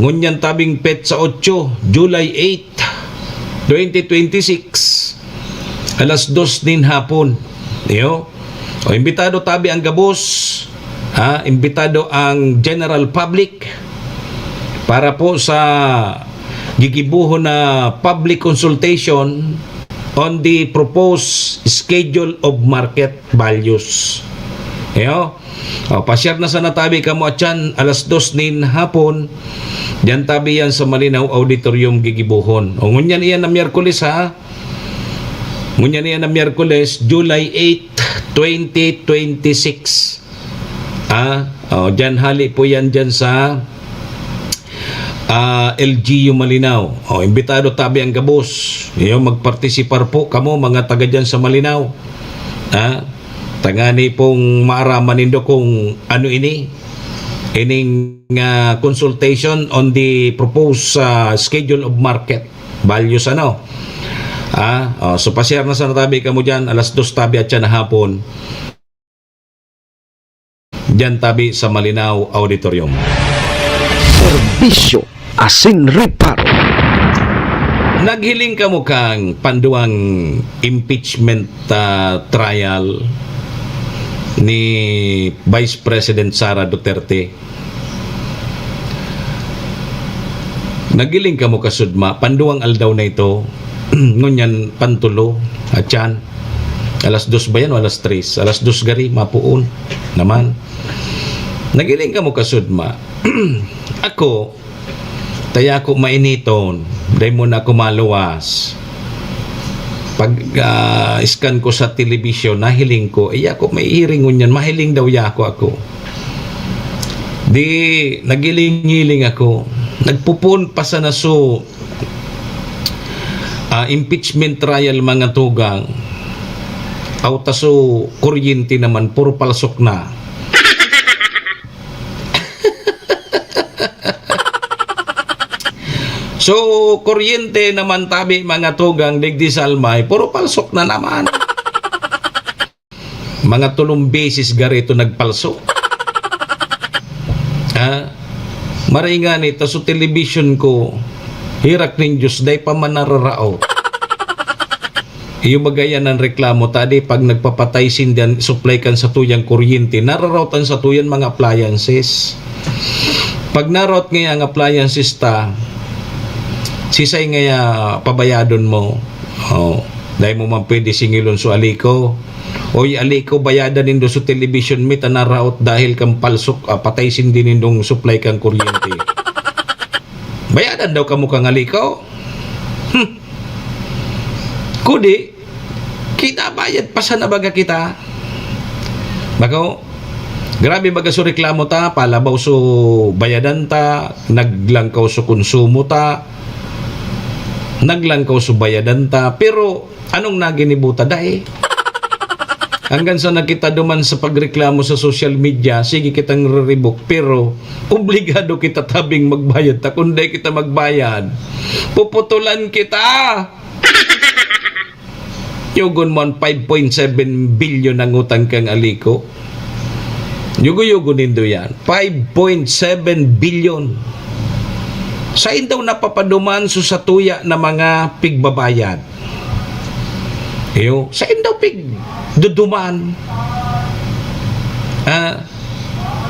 Ngunyan tabing petsa otso, July eight, twenty twenty-six, alas dos nin hapon. Iyo. O, imbitado tabi ang gabos, ha? Imbitado ang general public para po sa gigibohon na public consultation on the proposed schedule of market values. Iyo. O, pa-share na sana tabi kamo atyan, alas dos nin hapon, diyan tabi yan sa Malinao Auditorium gigibohon. O, ngunyan iyan na Miyerkules, ha? Ngunyan iyan na Miyerkules, July eight, twenty twenty-six. Ah, o, diyan hali po yan diyan sa, ah, L G U Malinao. O, imbitado tabi ang gabos. Iyo, magpartisipar po kamo, mga taga dyan sa Malinao. Ha? Tangani pong maaraman nindo kung ano ini, ining, ah, consultation on the proposed, ah, schedule of market values, ano. Ah, oh, so, pasyar na sana tabi kamo dyan, alas dos tabi at siya na hapon. Diyan tabi sa Malinao Auditorium. Serbisyo asin reparo. Naghiling kamo kan panduang impeachment, ah, trial ni Vice President Sara Duterte. Naghiling kamo kasudma, panduang aldaw na ito, ngunyan pantulo, at yan, alas dos ba yan o alas tres? Alas dos gari, mapuon naman. Naghiling kamo kasudma. Ako, taya ko mainiton, dahil mo na ako maluwas. Pag, ah, scan ko sa telebisyon, nahiling ko, iya ko may hearing ngunyan, mahiling daw ya ako, ako. Di, nagiling-giling ako. Nagpupun pa sana so, ah, impeachment trial, mga tugang. Aw, ta so kuryente naman, puro palsok na. So, kuryente naman tabi, mga tugang, digdi sa Almay, puro palsok na naman. Mga tulong beses gari ito nagpalso. Ha? Maray nga ni, ta so television ko, herak nin Diyos, dai pa man nararaot. Iyo, magayan ang reklamo ta, di, pag nagpapatay sindan, supply kan satuyang kuryente, nararaot ang satuyan mga appliances. Pag naraot ngaya ang appliances ta, sisay ngaya pabayadon mo? Oh, dai mo man pwede singilon so ali ko. Oy, ali ko, bayadan nindo so television mi ta naraot dahil kan palsok, ah, patay sindi nindong supply kan kuryente. Bayadan daw kamo kan ali ko? Hmm. Kudi, kita bayad pa sana baga kita. Bako, grabe baga so reklamo ta, palabaw so bayadan ta, naglangkaw so konsumo ta, naglangkaw so bayadan ta, pero anong naginibo ta, dai? Hanggang sa nakita duman sa pagreklamo sa social media, sige kitang riribok, pero obligado kita tabing magbayad ta. Kung dai kita magbayad, puputulan kita! Yugon mo an five point seven billion ang utang kan ali ko. Yugo-yugo nindo yan. Five point seven billion. Sain daw napapaduman so satuya na mga pigbabayad? Iyo, sain daw pigduduman? Ah,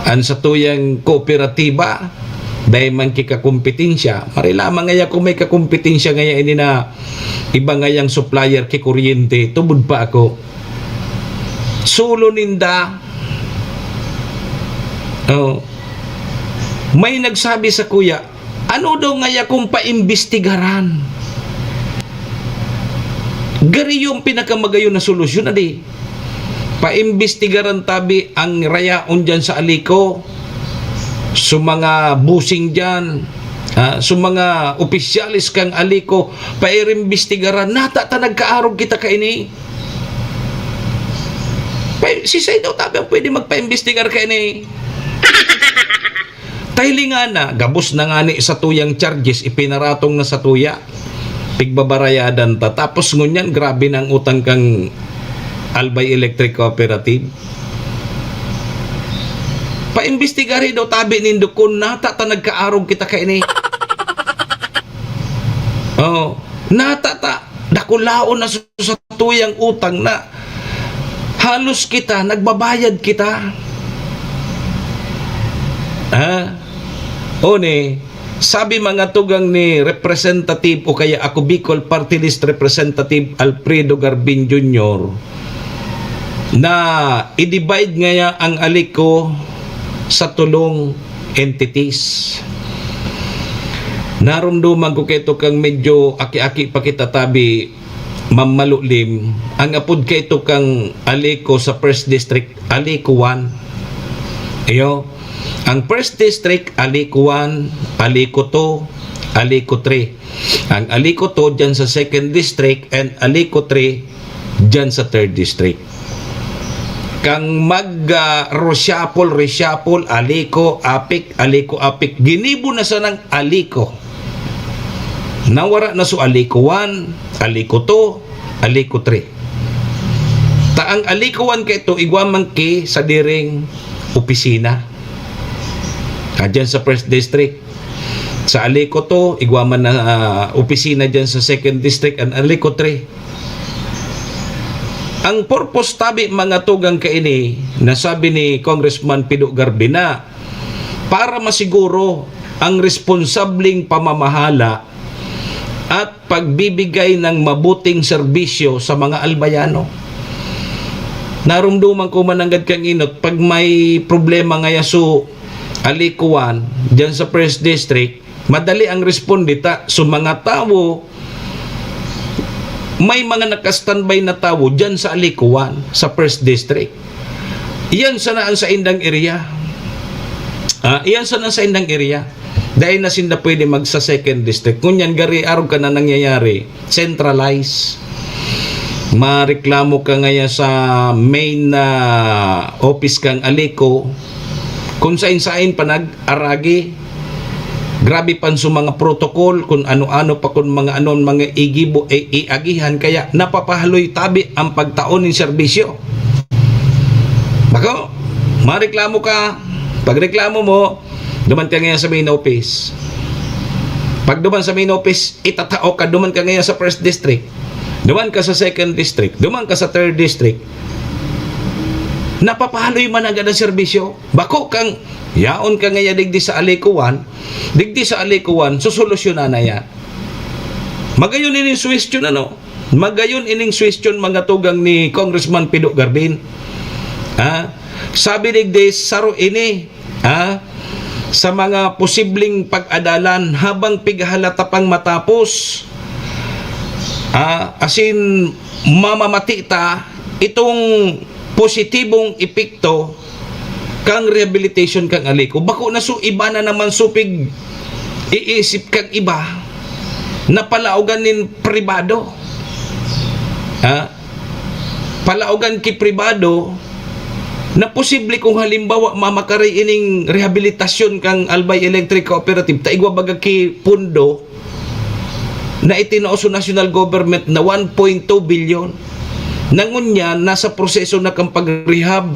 an satuyang kooperatiba, dai man kikakompetensya. Maray lamang ngaya kung may kakompetensya ngaya ini na iba ngayang supplier ki kuryente, tubod pa ako. Sulo ninda. Oh. May nagsabi sa kuya, "Ano daw ngaya kung paimbestigaran?" Gari yung pinakamagayon na solusyon, adi. Paimbestigaran tabi ang rayaon dyan sa Alico. Sa mga busing dyan, ha, sa mga opisyales kang Alico, paimbestigaran. Nata ta nagkaarog kita kaini. Pa, sisay daw tabi ang pwede magpaimbestigar kaini? Tahilingan na, gabos na ngani satuyang charges, ipinaratong na satuya. Pigbabarayadan ta. Tapos ngunyan, grabe na ang utang kang Albay Electric Cooperative. Paimbestigari daw tabi nindo kung nata ta nagkaarog kita kaini. Oh, nata ta, dakulaon na sa satuyang utang na halos kita, nagbabayad kita. Ha? O ni, sabi mga tugang ni Representative o kaya ako Bicol Party List Representative Alfredo Garbin Junior na i-divide ngaya ang Alico sa tulong entities. Narumduman ko kaito kang medyo aki-aki pa kita tabi, Ma'am Malulim, ang apod kaito kang Alico sa First District, Alico one. Iyo, Ang first district, Alico one, Alico two, Alico three. Ang Alico two dyan sa second district and Alico three dyan sa third district. Kang mag, ah, reshuffle, reshuffle, Alico, Apec, Alico, Apec. Ginibo na sanang Alico. Nawara na so Alico one, Alico two, Alico three. Ta ang Alico one kaito, igwa man ki sadiring opisina. Ah, dyan sa first district. Sa Alico two, igwa man na, ah, opisina dyan sa second district, ang Alico three. Ang purpose tabi, mga tugang, kaini, nasabi ni Congressman Pido Garbina, para masiguro ang responsableng pamamahala at pagbibigay ng mabuting serbisyo sa mga Albayano. Narumduman ko mananggad kang inot, pag may problema ngaya so Alico one, dyan sa first district, madali ang responde ta. So, mga tawo, may mga naka-standby na tawo dyan sa Alico one, sa first district. Iyan sana ang saindang area. Ah, iyan sana ang saindang area. Dahil na sinda pwede mag sa second district. Ngunyan, gari, arog ka na nangyayari. Centralize. Mareklamo ka ngaya sa main na office kang Alico. Kung sain-sain pa nag-aragi. Grabe pan so mga protocol, kung ano-ano pa, kung mga anon, mga igibo, eh, iagihan. Kaya napapahaloy tabi ang pagtaon nin serbisyo. Bako, mareklamo ka. Pagreklamo mo, duman ka ngayon sa main office. Pag duman sa main office, itatao ka, duman ka ngayon sa first district. Duman ka sa second district. Duman ka sa third district. Napapahaloy man agad ang serbisyo. Bako kang yaon ka ngaya digdi sa Alico one, digdi sa Alico one, susolusyonan na yan. Magayon ining suwestyon, ano? Magayon ining suwestyon, mga tugang, ni Congressman Pido Garbin. Ha? Sabi digdi, saro ini, ha? Sa mga posibleng pag-adalan habang pighahalata pang matapos, ha? Asin mamamati ta itong positibong epekto kang rehabilitation kang Alico. Bako na so iba na naman supig iisip kang iba na palaogan nin pribado. Ha? Palaogan ki pribado na posible kung halimbawa mamakaray ining rehabilitasyon kang Albay Electric Cooperative, ta igwa baga ki pundo na itinao sa national government na one point two billion. Nangunyan, nasa proseso na kan pag-rehab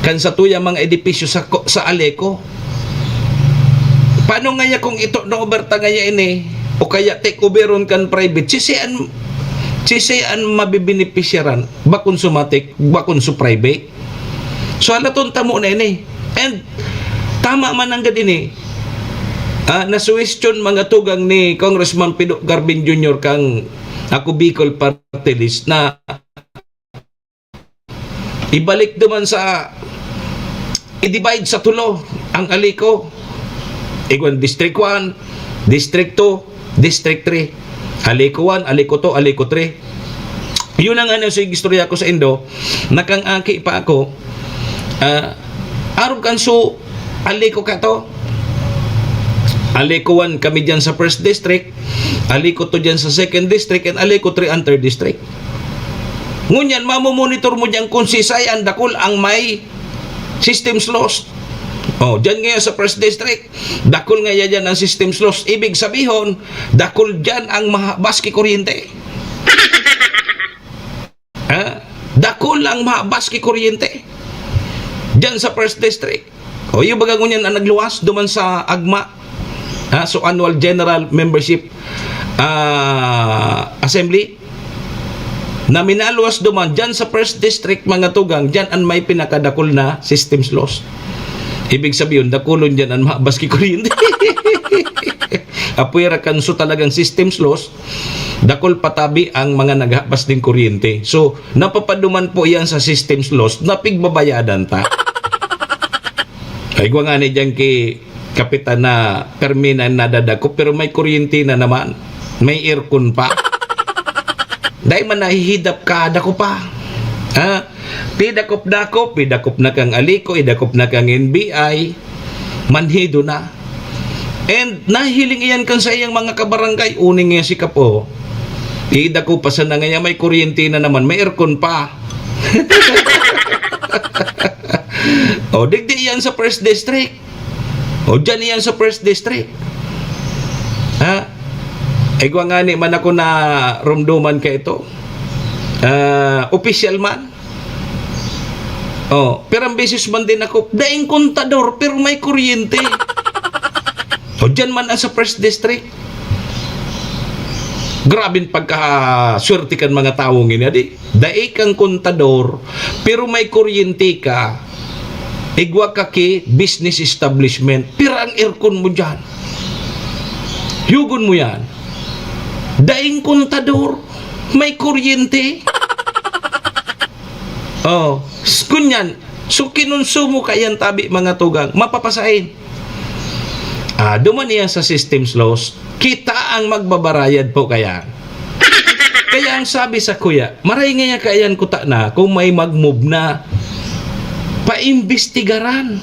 kan satuyang mga edipisyo sa ko-, sa Aleco. Paano ngaya kung ito na over ta ngaya ini? O kaya take overon kan private? Sisi an, sisi an mabibenepisyaran? Bakon su matik, bakon su private? So, halaton tamo na ini. And tama man nanggad ini. Ah, nasuwestyon mga tugang ni Congressman Pido Garbin Junior kang Ako Bicol Party List na ibalik duman sa, i-divide sa tulo ang Aleco. Igwan District one, District two, District three. Aleco one, Aleco two, Aleco three. Yun ang ano sa istorya ko sa indo, nakang aki pa ako, ah, arog kan su, Aleco ka to. Aleco one kami dyan sa first district, Aleco two dyan sa second district, and Aleco three ang third district. Ngunyan, mamomonitor mo dyan kung sisay ang dakul ang may systems lost. Oh, dyan ngayon sa first district, dakul nga yan dyan ang systems lost. Ibig sabihon, dakul dyan ang mahabas ki kuryente. Ha? Dakul ang mahabas ki kuryente. Dyan sa first district. O, yung baga ngunyan ang nagluwas duman sa agma. Ha? So, annual general membership, ah, assembly. Na minaluwas duman, dyan sa first district, mga tugang, dyan ang may pinakadakul na systems lost. Ibig sabihin, dakulon dyan ang mahabas ki kuryente. Apwera kan so talagang systems lost, dakul patabi ang mga naghabas nin kuryente. So, napapaduman po iyan sa systems lost na pigbabayadan ta. Ay, igwa ngani diyan ki Kapitan na permi na nadadakop, pero may kuryente na naman. May aircon pa. Dai man nahihidap ka, dako pa. Ha? Pidakop-dakop, pidakop na kang Aleco, idakop na kang N B I. Manhido na. And nahihiling iyan kan saiyang mga kabarangay, uning nga si Kapo. Ida ko pa sana ngaya may kuryente na naman, may aircon pa. O, digdi iyan sa first district. O, dyan iyan sa first district. Ha? Igwa nga ni man ako na rumduman ka ito. Ah, official man. Oh, pero ang beses man din ako, daing kontador, pero may kuryente. O, dyan man ang sa first district. Grabe ang pagkaswerte kan mga tawo ngini, di? Dai kang kontador, pero may kuryente ka. Igwa ka ki business establishment, pero ang aircon mo dyan. Yugon mo yan. Daing kontador, may kuryente. Oh, s-, kunyan, so kinonsumo ka yan tabi, mga tugang, mapapasain. Ah, duman iyan sa systems loss, kita ang magbabarayad po kaya. Kaya ang sabi sa kuya, maray ngaya kaiyan kuta na kung may mag-move na. Paimbestigaran.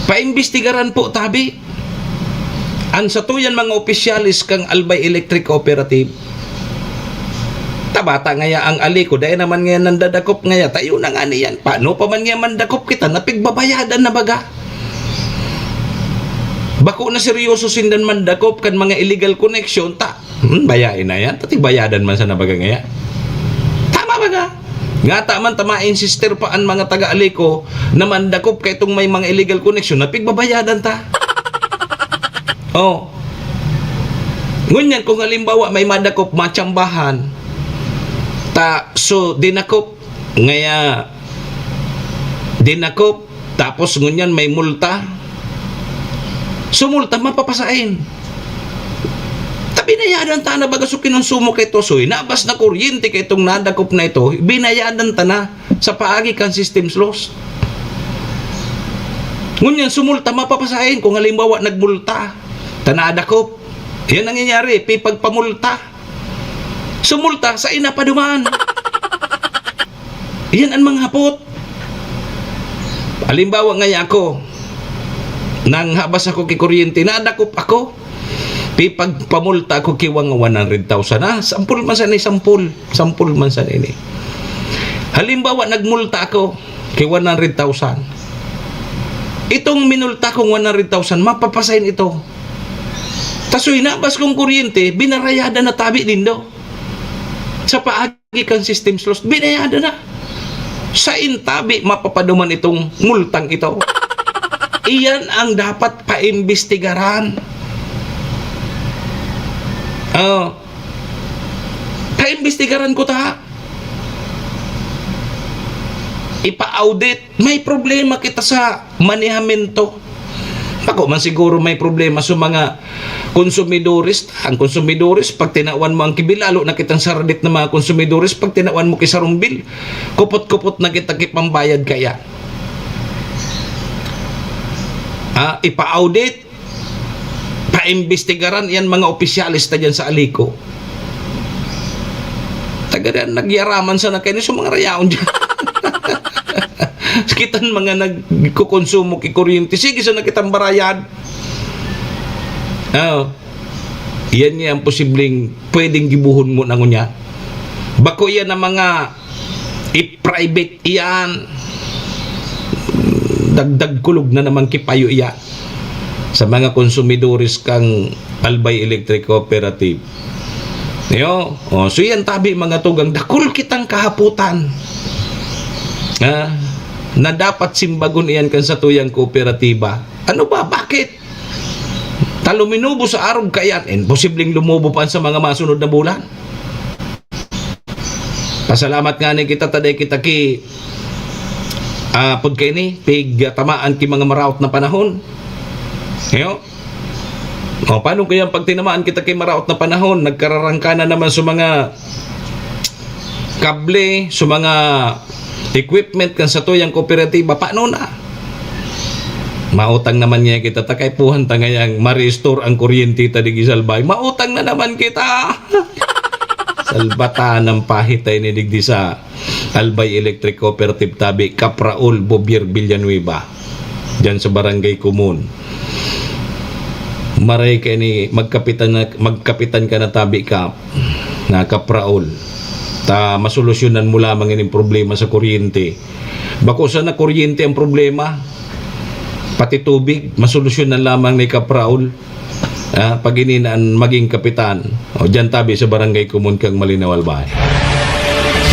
Paimbestigaran po, tabi. Ang satuyan mga opisyalis kang Albay Electric Cooperative, tabata ngaya ang ali ko, dai naman ngaya nandadakop ngaya, tayo na nga niyan. Paano pa man ngaya mandakop kita, napigbabayadan na baga? Bako na seryoso sindan mandakop kan mga illegal connection, ta, hmm, bayain na yan, tatigbayadan man sa nabaga ngaya. Tama baga? Ngata man ta ma-insister pa an mga taga-ali ko na mandakop kay itong may mga illegal connection na pigbabayadan ta. Oh. Ngunyan, kung halimbawa may madakop, matsambahan, ta, so, dinakop, ngaya, dinakop, tapos ngunyan may multa. So, multa, mapapasain. Ta binayadan ta na baga so kinonsumo kay Tosoy, nabas na kuryente kay itong nadakop na ito, binayadan ta na sa paagi kan systems loss. Ngunyan, so multa, mapapasain kung halimbawa nagmulta, ta nadakop. Yan nangyayari, pipagpamulta. So multa, sa ina pa duman. Yan ang mga hapot. Halimbawa ngaya ako, nang habas ako ki kuryente, nadakop ako. Pipagpamulta ako ki wang one hundred thousand. Ah, sampol man sana, sampol. Sampol man sana ini. Halimbawa, nagmulta ako ki one hundred thousand. Itong minulta kong one hundred thousand, mapapasain ito. Tasoy, nabas kong kuryente, binarayadan na tabi nindo. Sa paagi kan systems loss, binayadan na. Sa intabi, mapapaduman itong multang ito. Iyan ang dapat paimbestigaran. Oh. Paimbestigaran ko ta. Ipa-audit. May problema kita sa manehamento. Bako man siguro may problema sa mga konsumidores. Ang konsumidores, pag tinawan mo ang kibil, lalo na kitang saradit na mga konsumidores, pag tinawan mo ki sarong bil, kupot-kupot na kita ki pambayad kaya. Ah, ipa-audit, paimbestigaran yan mga opisyales ta dyan sa Alico. Taga dyan, nagyaraman sana kayo sa mga rayaon dyan. Kitang mga nagkukonsumo ki kuryente, sige sana kitang barayad. Oh. Iyan niya ang posibleng pwedeng gibuhon mo na ngunya. Bako iyan ang mga i-private iyan. Dagdag kulog na naman ki payo iyan sa mga konsumidores kang Albay Electric Cooperative. Yo, oh, so yan tabi, mga tugang, dakul kitang kahaputan, ah, na dapat simbagon iyan kan satuyang kooperatiba. Ano ba? Bakit? Ta luminubo sa arog kaiyan, imposibleng lumubo pa sa mga masunod na bulan. Pasalamat ngani kita ta dai kita ki, ah, pod kaini, pigtamaan ki mga maraot na panahon. Yo? O, paano kaya pag tinamaan kita ki maraot na panahon, nagkararangka na naman sa mga kable, sa mga equipment kan satuyang kooperatiba, paano na? Mautang naman niya kita, ta kaipuhan ta ngayang ma-restore ang kuryente ta digdi sa Albay. Mautang na naman kita! Salbatan ang pahitay ni digdi sa Albay Electric Cooperative tabi, Kapraol, Bobier, Villanueva. diyan sa Barangay Comon. Maray kaini, magkapitan na, magkapitan ka na tabi, Kap, na Kap Raul. Ta masolusyonan mo lamang ining problema sa kuryente. Bako sana kuryente ang problema, pati tubig, masolusyonan lamang ni Kap Raul. Ah, pag ini na ang maging kapitan, o diyan tabi sa Barangay Comon kang Malinaw, Albay.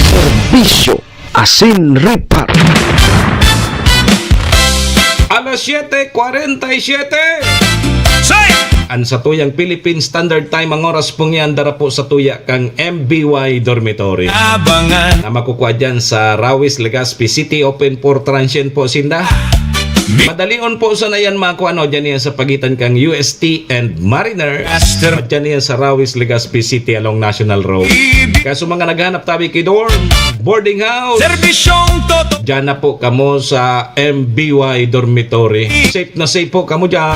Serbisyo asin repar. Alas siete cuarenta y siete. An satuyang Philippine Standard Time ang oras pong yan, dara po sa tuya kang M B Y Dormitory. Abangan. Na makukuha dyan sa Rawis, Legazpi City, open for transient po sinda. Madalion po sana yan makuha, no? Dyan yan sa pagitan kang U S T and Mariner. Master. Dyan yan sa Rawis, Legazpi City along National Road. Kaso mga naghanap tabi ki dorm, boarding house. Serbisyong toto. Diyan na po kamo sa M B Y Dormitory. Safe na safe po kamo dyan.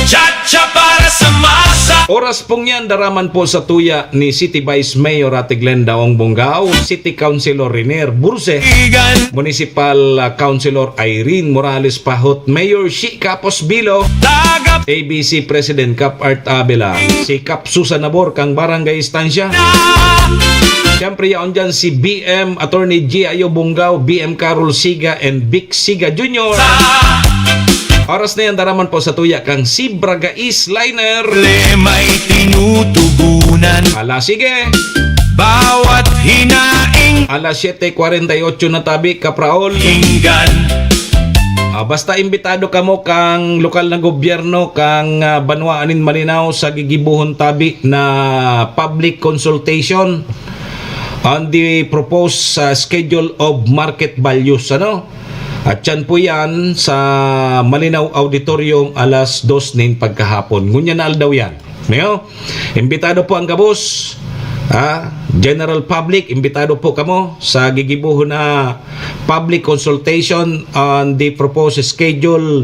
Chacha para sa masa. Oras pong yan, daraman po sa tuya ni City Vice Mayor Ate Glenda Ong Bongao, City Councilor Renier Burse, Igan. Municipal, ah, Councilor Irene Morales Pahot, Mayor Shi Capos Bilo, Tagap. A B C President Cap Art Abela, si Cap Susan Nabor kang Barangay Estancia. Siyempre, yaon dyan si B M Attorney G I O Bongao, B M Carol Siga, and Vic Siga Junior. Oras na yan, daraman po sa tuya kang Sibra Gais Liner. Problema'y tinutugunan. Ala, sige. Bawat hinaing. Alas siete cuarenta y ocho na tabi, Kapraol. Inggan. Ah, basta imbitado kamo kang lokal na gobyerno kang, ah, banwaan nin Malinao sa gigibohon tabi na public consultation on the proposed, ah, schedule of market values, ano? At yan po yan sa Malinao Auditorium alas dos nin pagkahapon. Ngunyan na aldaw yan. Mayo? Imbitado po ang gabos, ah, general public, imbitado po kamo sa gigibohon na public consultation on the proposed schedule,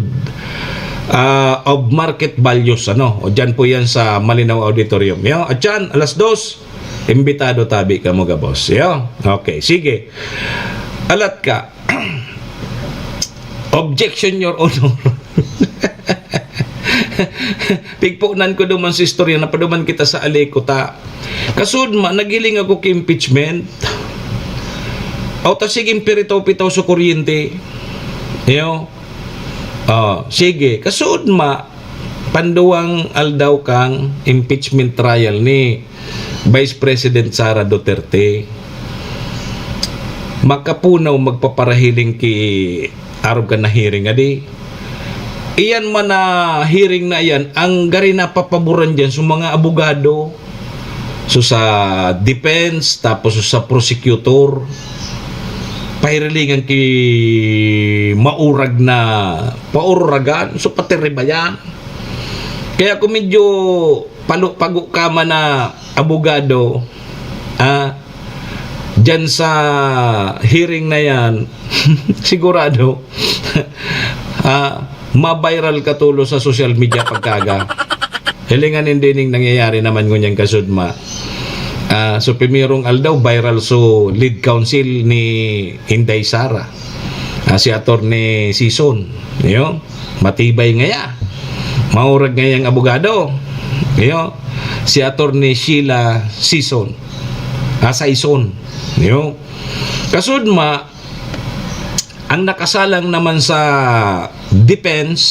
ah, of market values, ano? O dyan po yan sa Malinao Auditorium. Yo, at yan, alas dos, imbitado tabi kamo gabos. Yo? Okay, sige. Alat ka. Objection, Your Honor. Pigpunan ko duman sa istorya, napaduman kita sa Aleco ta. Kasud ma, naghiling ako ki impeachment. Aw ta sige, piritaw-pitaw sa kuryente. Yo. Oh, sige. Kasud ma, panduwang aldaw kang impeachment trial ni Vice President Sara Duterte. Makapunaw magpaparahiling ki arog kan na hearing, adi. Iyan man na hearing na iyan, ang gari napapaboran diyan sa mga abogado, so sa defense, tapos sa prosecutor, pahirilingan ki maurag na paururagan, so patiribayan. Kaya kung medyo palo-, pago ka man na abogado, ah, dyan sa hearing na yan, sigurado, ah, ma-viral ka tulo sa social media pagkaga. Hilingan hindi ning nangyayari naman ngunyan kasudma. Ah, so, primerong aldaw, viral so lead counsel ni Inday Sara. Ah, si Attorney Sison. Yo? Matibay ngaya. Maurag ngayang abogado. Yo? Si Attorney Sheila Sison. Ah, Saison. Yo? Kasudma, ang nakasalang naman sa defense,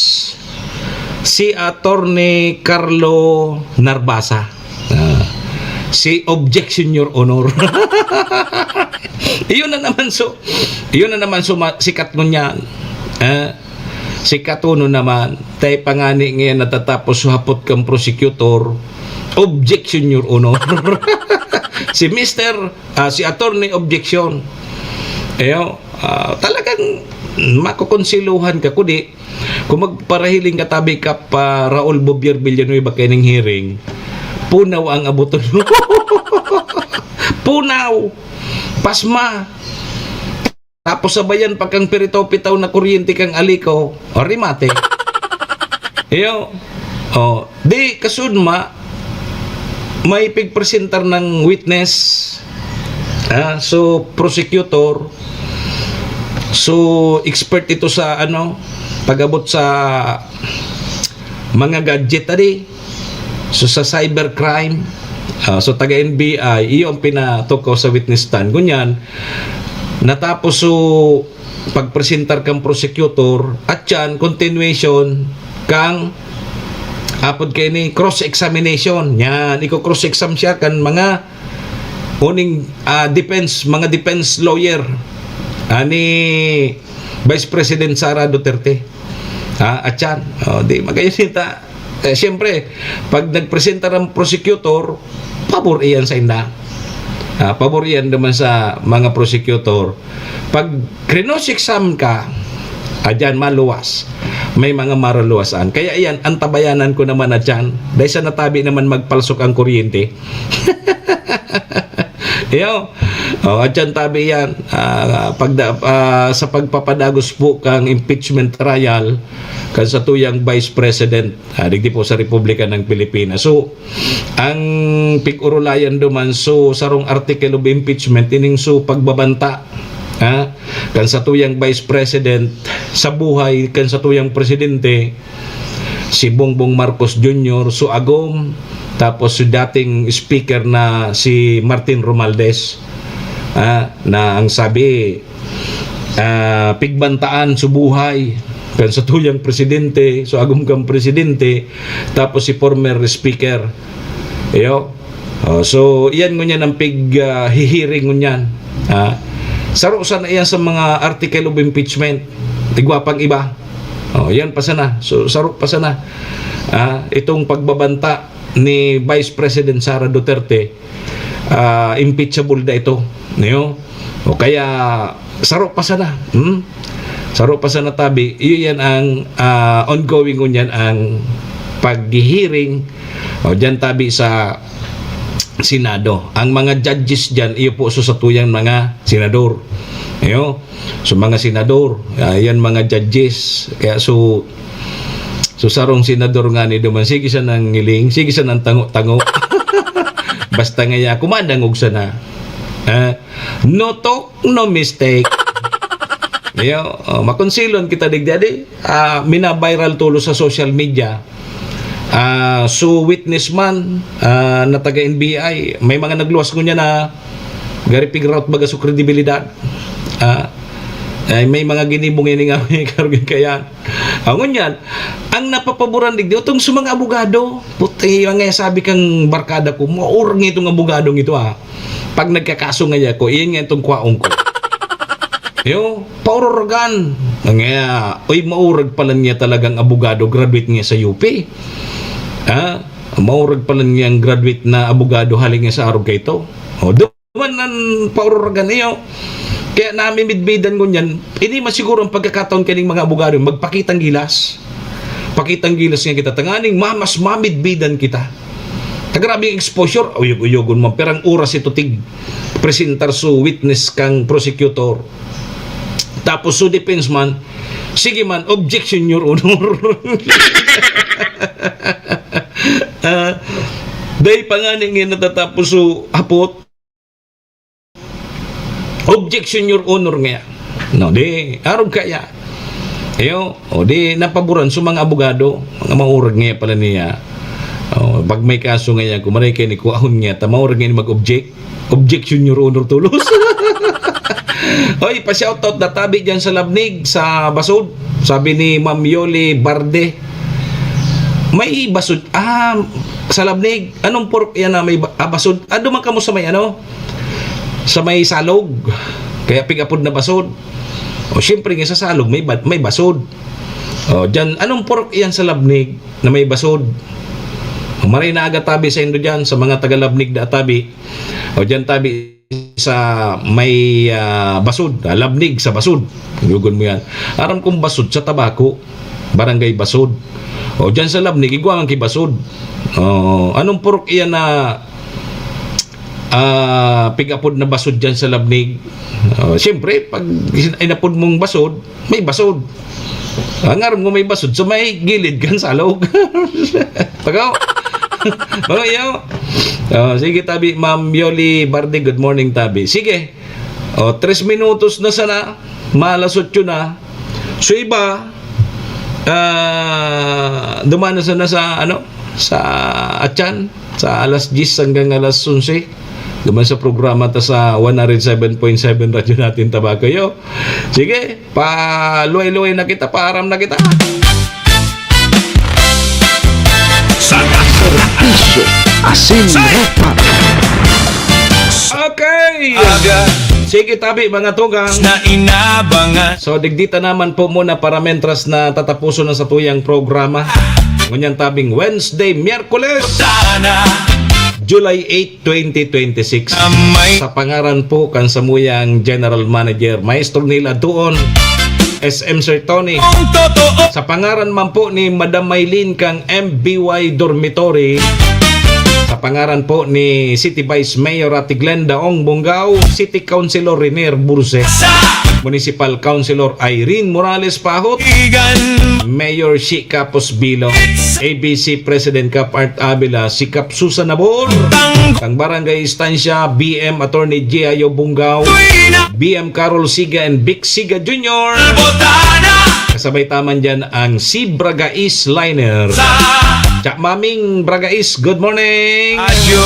si Attorney Carlo Narbasa. Ah, si Objection, Your Honor. Iyon na naman so, iyon na naman so ma-, sikat ngunyan. Ah, sikat uno naman. Tay pangani ngayon natatapos so hapot kang prosecutor. Objection, Your Honor. Si Mister, ah, si Attorney Objection. Ayo, ah, talagang makukonsiluhan ka, kudi kung magparahiling ka tabi ka pa Raul Bobier Villanueva kaining hearing, punaw ang abuton mo. Punaw! Pasma! Tapos sabayan pa kang piritaw-pitaw na kuryente kang Aleco, o rimate. Iyo. O, di, kasudma, may pigpresentar ng witness, ah, so, prosecutor, so, expert ito sa, ano, Pag-abot sa mga gadget, adi, so sa cybercrime, ah, so taga N B I, iyo ang pinatukaw sa witness stand. Ngunyan, natapos so pagpresentar kang prosecutor, at yan, continuation kang apod kay ni cross-examination. Yan, iko-cross-exam siya kan mga uning, ah, defense, mga defense lawyer, ah, ni Vice President Sara Duterte. Ah, at yan, oh, di magayon ta. Eh, siyempre, pag nagpresenta ang prosecutor, pabor iyan sa inda. Ah, pabor iyan naman sa mga prosecutor. Pag cross-exam ka, adyan maluwas. May mga maruluwasan. Kaya iyan, antabayanan ko naman na dyan. Dahil sa natabi naman magpalsok ang kuryente. Iyo. Oh, adyan tabi yan. Ah, pagda-, ah, sa pagpapadagos po kang impeachment trial, kan satuyang Vice President, ah, digdi po sa Republika ng Pilipinas. So, ang pig-orolayan duman, so, sarong article of impeachment, ining so pagbabanta, ha? Kan satuyang Vice President, sa buhay, kan satuyang presidente, si Bongbong Marcos Junior, so agom, tapos si dating speaker na si Martin Romualdez, ah, na ang sabi, ah, pigbantaan so buhay kan satuyang presidente, so agom kang presidente, tapos si former speaker. Iyo. Oh, so, iyan ngunyan ang pig, ah, hihiring ngunyan. Ah, saro sana iyan sa mga article of impeachment. Igwa pang iba. Oh, iyan pa sana. So, saro pa sana. Ah, itong pagbabanta ni Vice President Sara Duterte, ah, impeachable na ito. Niyo? O kaya, saro pa sana. Hmm? Saro pa sana tabi. Iyo yan ang, ah, ongoing ngunyan ang paghihiring. O, dyan tabi sa Senado. Ang mga judges dyan, iyo po so satuyang mga senador. Iyo. So, mga senador, ah, yan mga judges. Kaya so, so sarong senador nga ni duman, sige sanang ngiling, sige sanang tango-tango. Basta nga ya, kumadangog sana. Ah, no talk, no mistake. Iyo, oh, makonsilon kita digdi, adi. Ah, mina-viral tulos sa social media. Ah, so witness man, ah, na taga N B I, may mga nagluwas ngunyan na gari pig-rout baga so kredibilidad. Ah, ay, may mga ginibo nga ini nga may karugay kaya. Ah, ngunyan, ang napapaboran digdi, itong sa mga abogado. Puti, ang sabi kang barkada ko, maurag nga itong abogadong ito, ah. Pag nagkakaso nga ako, iyan nga itong kwaong ko. Yo, paururagan. Nga, uy, maurag pala niya talagang abogado, graduate niya sa U P. Ha? Maurag pala niyang graduate na abogado, hali nga sa arog kay ito. O, duman ang paururagan niyo. Kaya namimidbidan ko niyan, ini man siguro ang pagkakataon kaning mga abogado, magpakitang gilas. Pakitang gilas nga kita, tanganing mamas mamidbidan kita. Ta grabe ang exposure, uyog-uyogon man, perang oras ito tig presentar su witness kang prosecutor. Tapos su defense man, sige man, objection, Your Honor. Ah, dahil pa nga ni nga natatapos su hapot, objection, Your Honor, nga. No, di, arog kaya. Ayo, o di, napaboran sa mga abogado, mga maurag nga pala niya. O, pag may kaso nga yan, kung maray kayo ni kuahon nga, ta maurag nga ni mag-object. Objection, Your Honor, tulos. Hoy, pa-shoutout na tabi dyan sa Labnig, sa Basod. Sabi ni Ma'am Yoli Barde, may Basod, ah, sa Labnig. Anong purok yan na may ba-, ah, Basod? Ah, duman kamo sa may ano? Sa may Salog. Kaya pig-apod na Basod. O, siyempre nga sa Salog, may ba-, may Basod. O, dyan, anong purok yan sa Labnig na may Basod? O, maray na aga tabi sa indo dyan, sa mga taga Labnig na tabi. O, dyan tabi sa may, ah, Basod, ah, Labnig sa Basod. Yugon mo yan. Aram kong Basod sa Tabaco, Barangay Basod. O, dyan sa Labnig, igwa man ki Basod. O, anong purok iyan na, ah, pig-apod na Basod dyan sa Labnig? O, siyempre, pag inapod mong Basod, may Basod. Ang aram mo may Basod, sa may gilid kan Salog. Pagaw. Pagaw, yaw. O, sige, tabi, Ma'am Yoli Barde, good morning, tabi. Sige. O, tres minutos na sana, malas otso na. So, iba, Ah, dumanos na sa, ano, sa atyan, sa alas diyes hanggang alas onse. Duman sa programa ta sa one oh seven point seven Radyo Natin Tabaco, yo. Sige, paluway-luway na kita, paaram na kita. Sa serbisyo, asin repa. Okay. Aga. Sige, tabi, mga tugang. Na inabangan. So, digdi ta naman po muna para mentras na tatapuson na satuyang programa. Ngunyan tabing Wednesday, Miyerkules, Sana. July eight, twenty twenty-six. Amay. Sa pangaran po kan samuyang General Manager, Maestro Neil Adtuon, S M Sir Tony. Kung totoo. Sa pangaran man po ni Madam Maylene kang M B Y Dormitory. Sa pangaran po ni City Vice Mayor Ate Glenda Ong Bungao, City Councilor Renier Burse, Sa. Municipal Councilor Irene Morales Pahot, Igan. Mayor Shi Capos Bilo, A B C President Kap Art Avila, si Kap Susan Nabor, Tang. Tang Barangay Estancia, B M Attorney G I O Bungao, Tuwi na. B M Carol Siga and Vic Siga Junior. Botana. Kasabay taman dyan ang si Bragais Liner. Sa. Cha Maming Bragais, good morning. Adyo.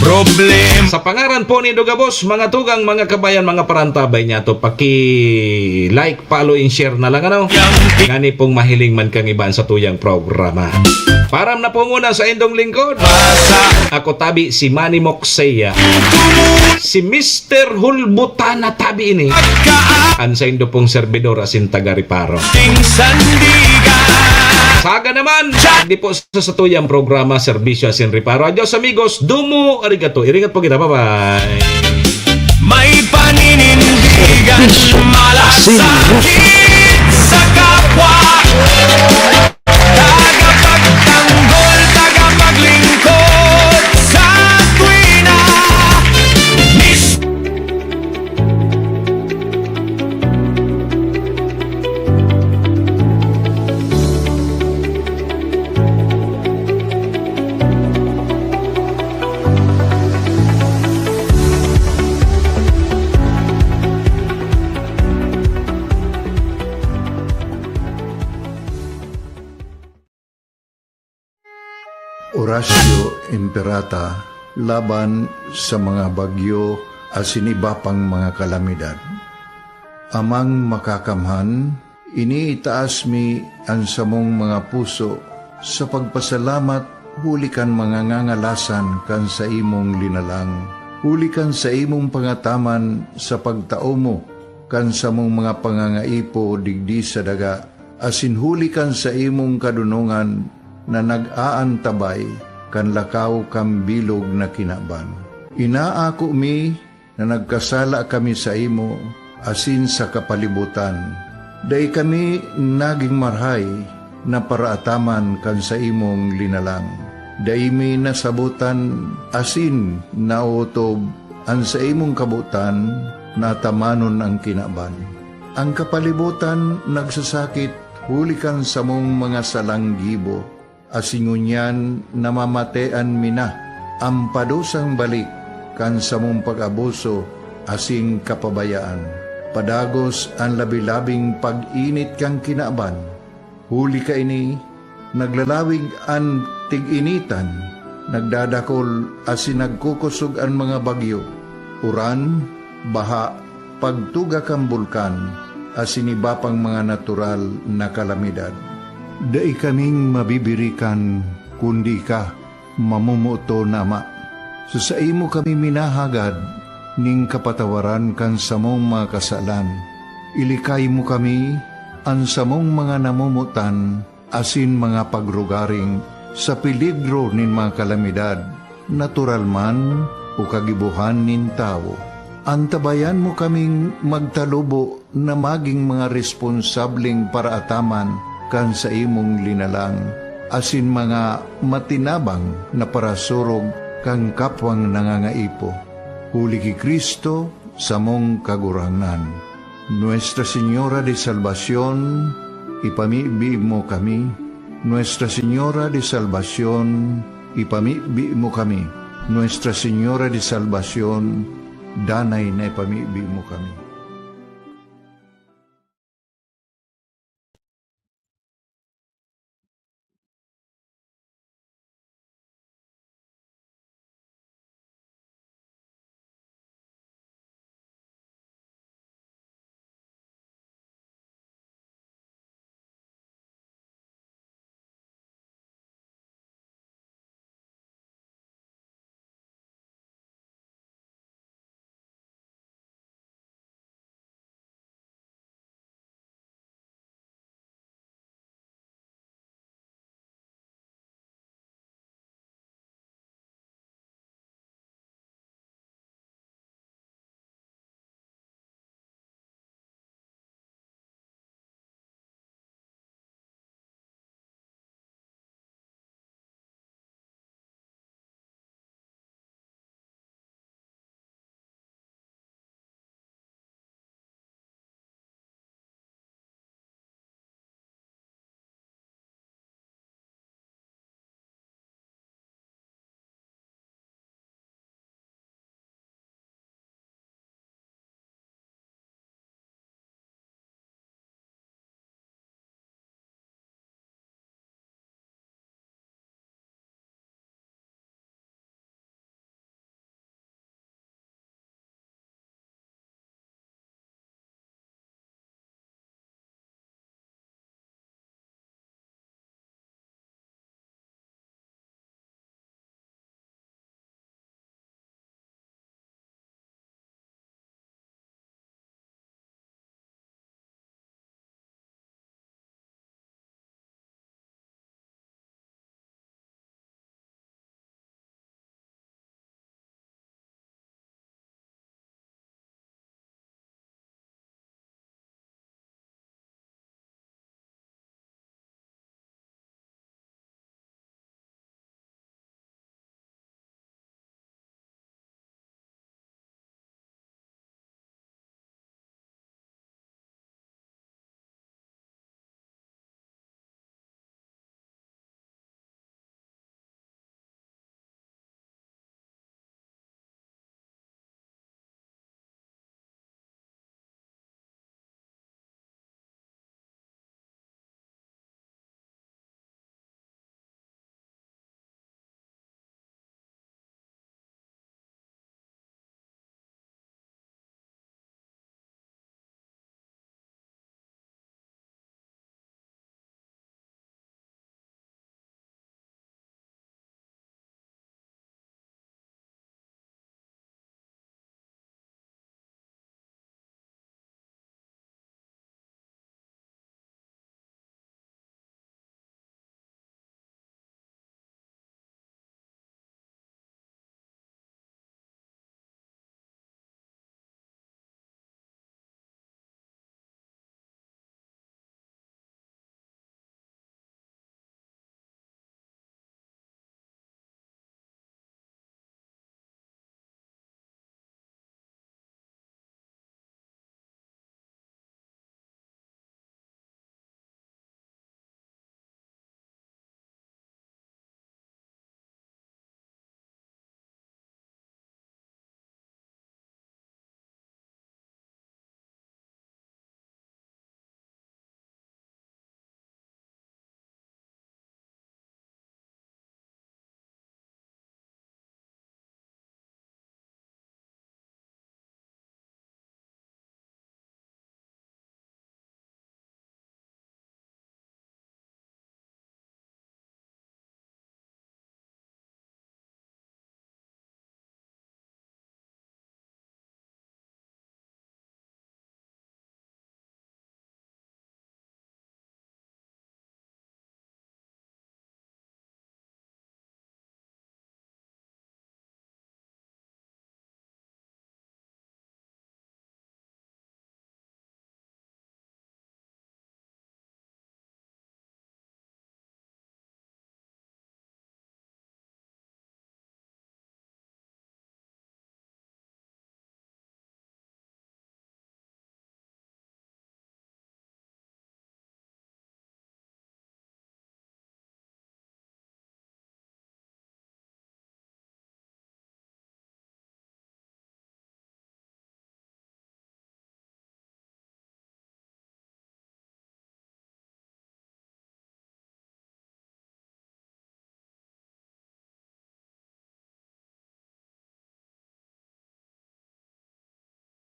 Problem. Sa pangaran po ni Dugabos, mga tugang, mga kabayan, mga parantabay niya to, paki-like, follow, and share na lang, ano? Yang. Ngani pong mahiling man kang iban sa tuyang programa. Param na po muna sa indong lingkod. Basa. Ako tabi si Manny Moxeya. Tumu- Si Mister Hulbutana tabi ini. Pagka- An saindo pong servidor asin taga Reparo. Ting sandigan. Saga naman, di po sa satuyang programa, Serbisyo asin Reparo. Adios, amigos. Domo arigato. Iringat po kita. Bye-bye. May paninindigan, malasakit sa kapwa. Tagapagtanggol, tagapaglingkod sa tuwina. Mis- Oratio Imperata laban sa mga bagyo asin iba pang mga kalamidad. Amang Makakamhan, iniitaas mi an samong mga puso sa pagpasalamat huli kan mga ngangalasan kan saimong linalang, huli kan saimong pangataman sa pagtao mo kan samong mga pangangaipo digdi sa daga, asin huli kan saimong kadonongan na nag-aantabay kan lakaw kan bilog na kinaban. Inaako mi na nagkasala kami saimo asin sa kapalibotan. Dai kami nagin marahay na paraataman kan saimong linalang. Dai mi nasabotan asin naotob an saimong kabotan na atamanon an kinaban. An kapalibotan nagsasakit huli kan samong mga salang gibo, asin ngunyan namamatean mi na an padusang balik kan samong pag-abuso asin kapabayaan. Padagos an labi-labing pag-init kan kinaban. Huli kaini, naglalawig an tig-initan, nagdadakol asin nagkukosog an mga bagyo, uran, baha, pagtuga kan bulkan, asin iba pang mga natural na kalamidad. Dai kaming mabibirikan kundi ika, mamomoton na Ama. Sa saimo kami minahagad nin kapatawaran kan samong mga kasalan. Ilikay mo kami, an samong mga namomotan asin mga pagrugaring sa peligro nin mga kalamidad, natural man o kagibohan nin tawo. Antabayan mo kaming magtalubo na magin mga responsableng paraataman kan saimong linalang, asin mga matinabang na parasurog kan kapwang nangangaipo. Huli ki Cristo, samong Kagurangnan. Nuestra Señora de Salvacion, ipamibi mo kami. Nuestra Señora de Salvacion, ipamibi mo kami. Nuestra Señora de Salvacion, danay na ipamibi mo kami.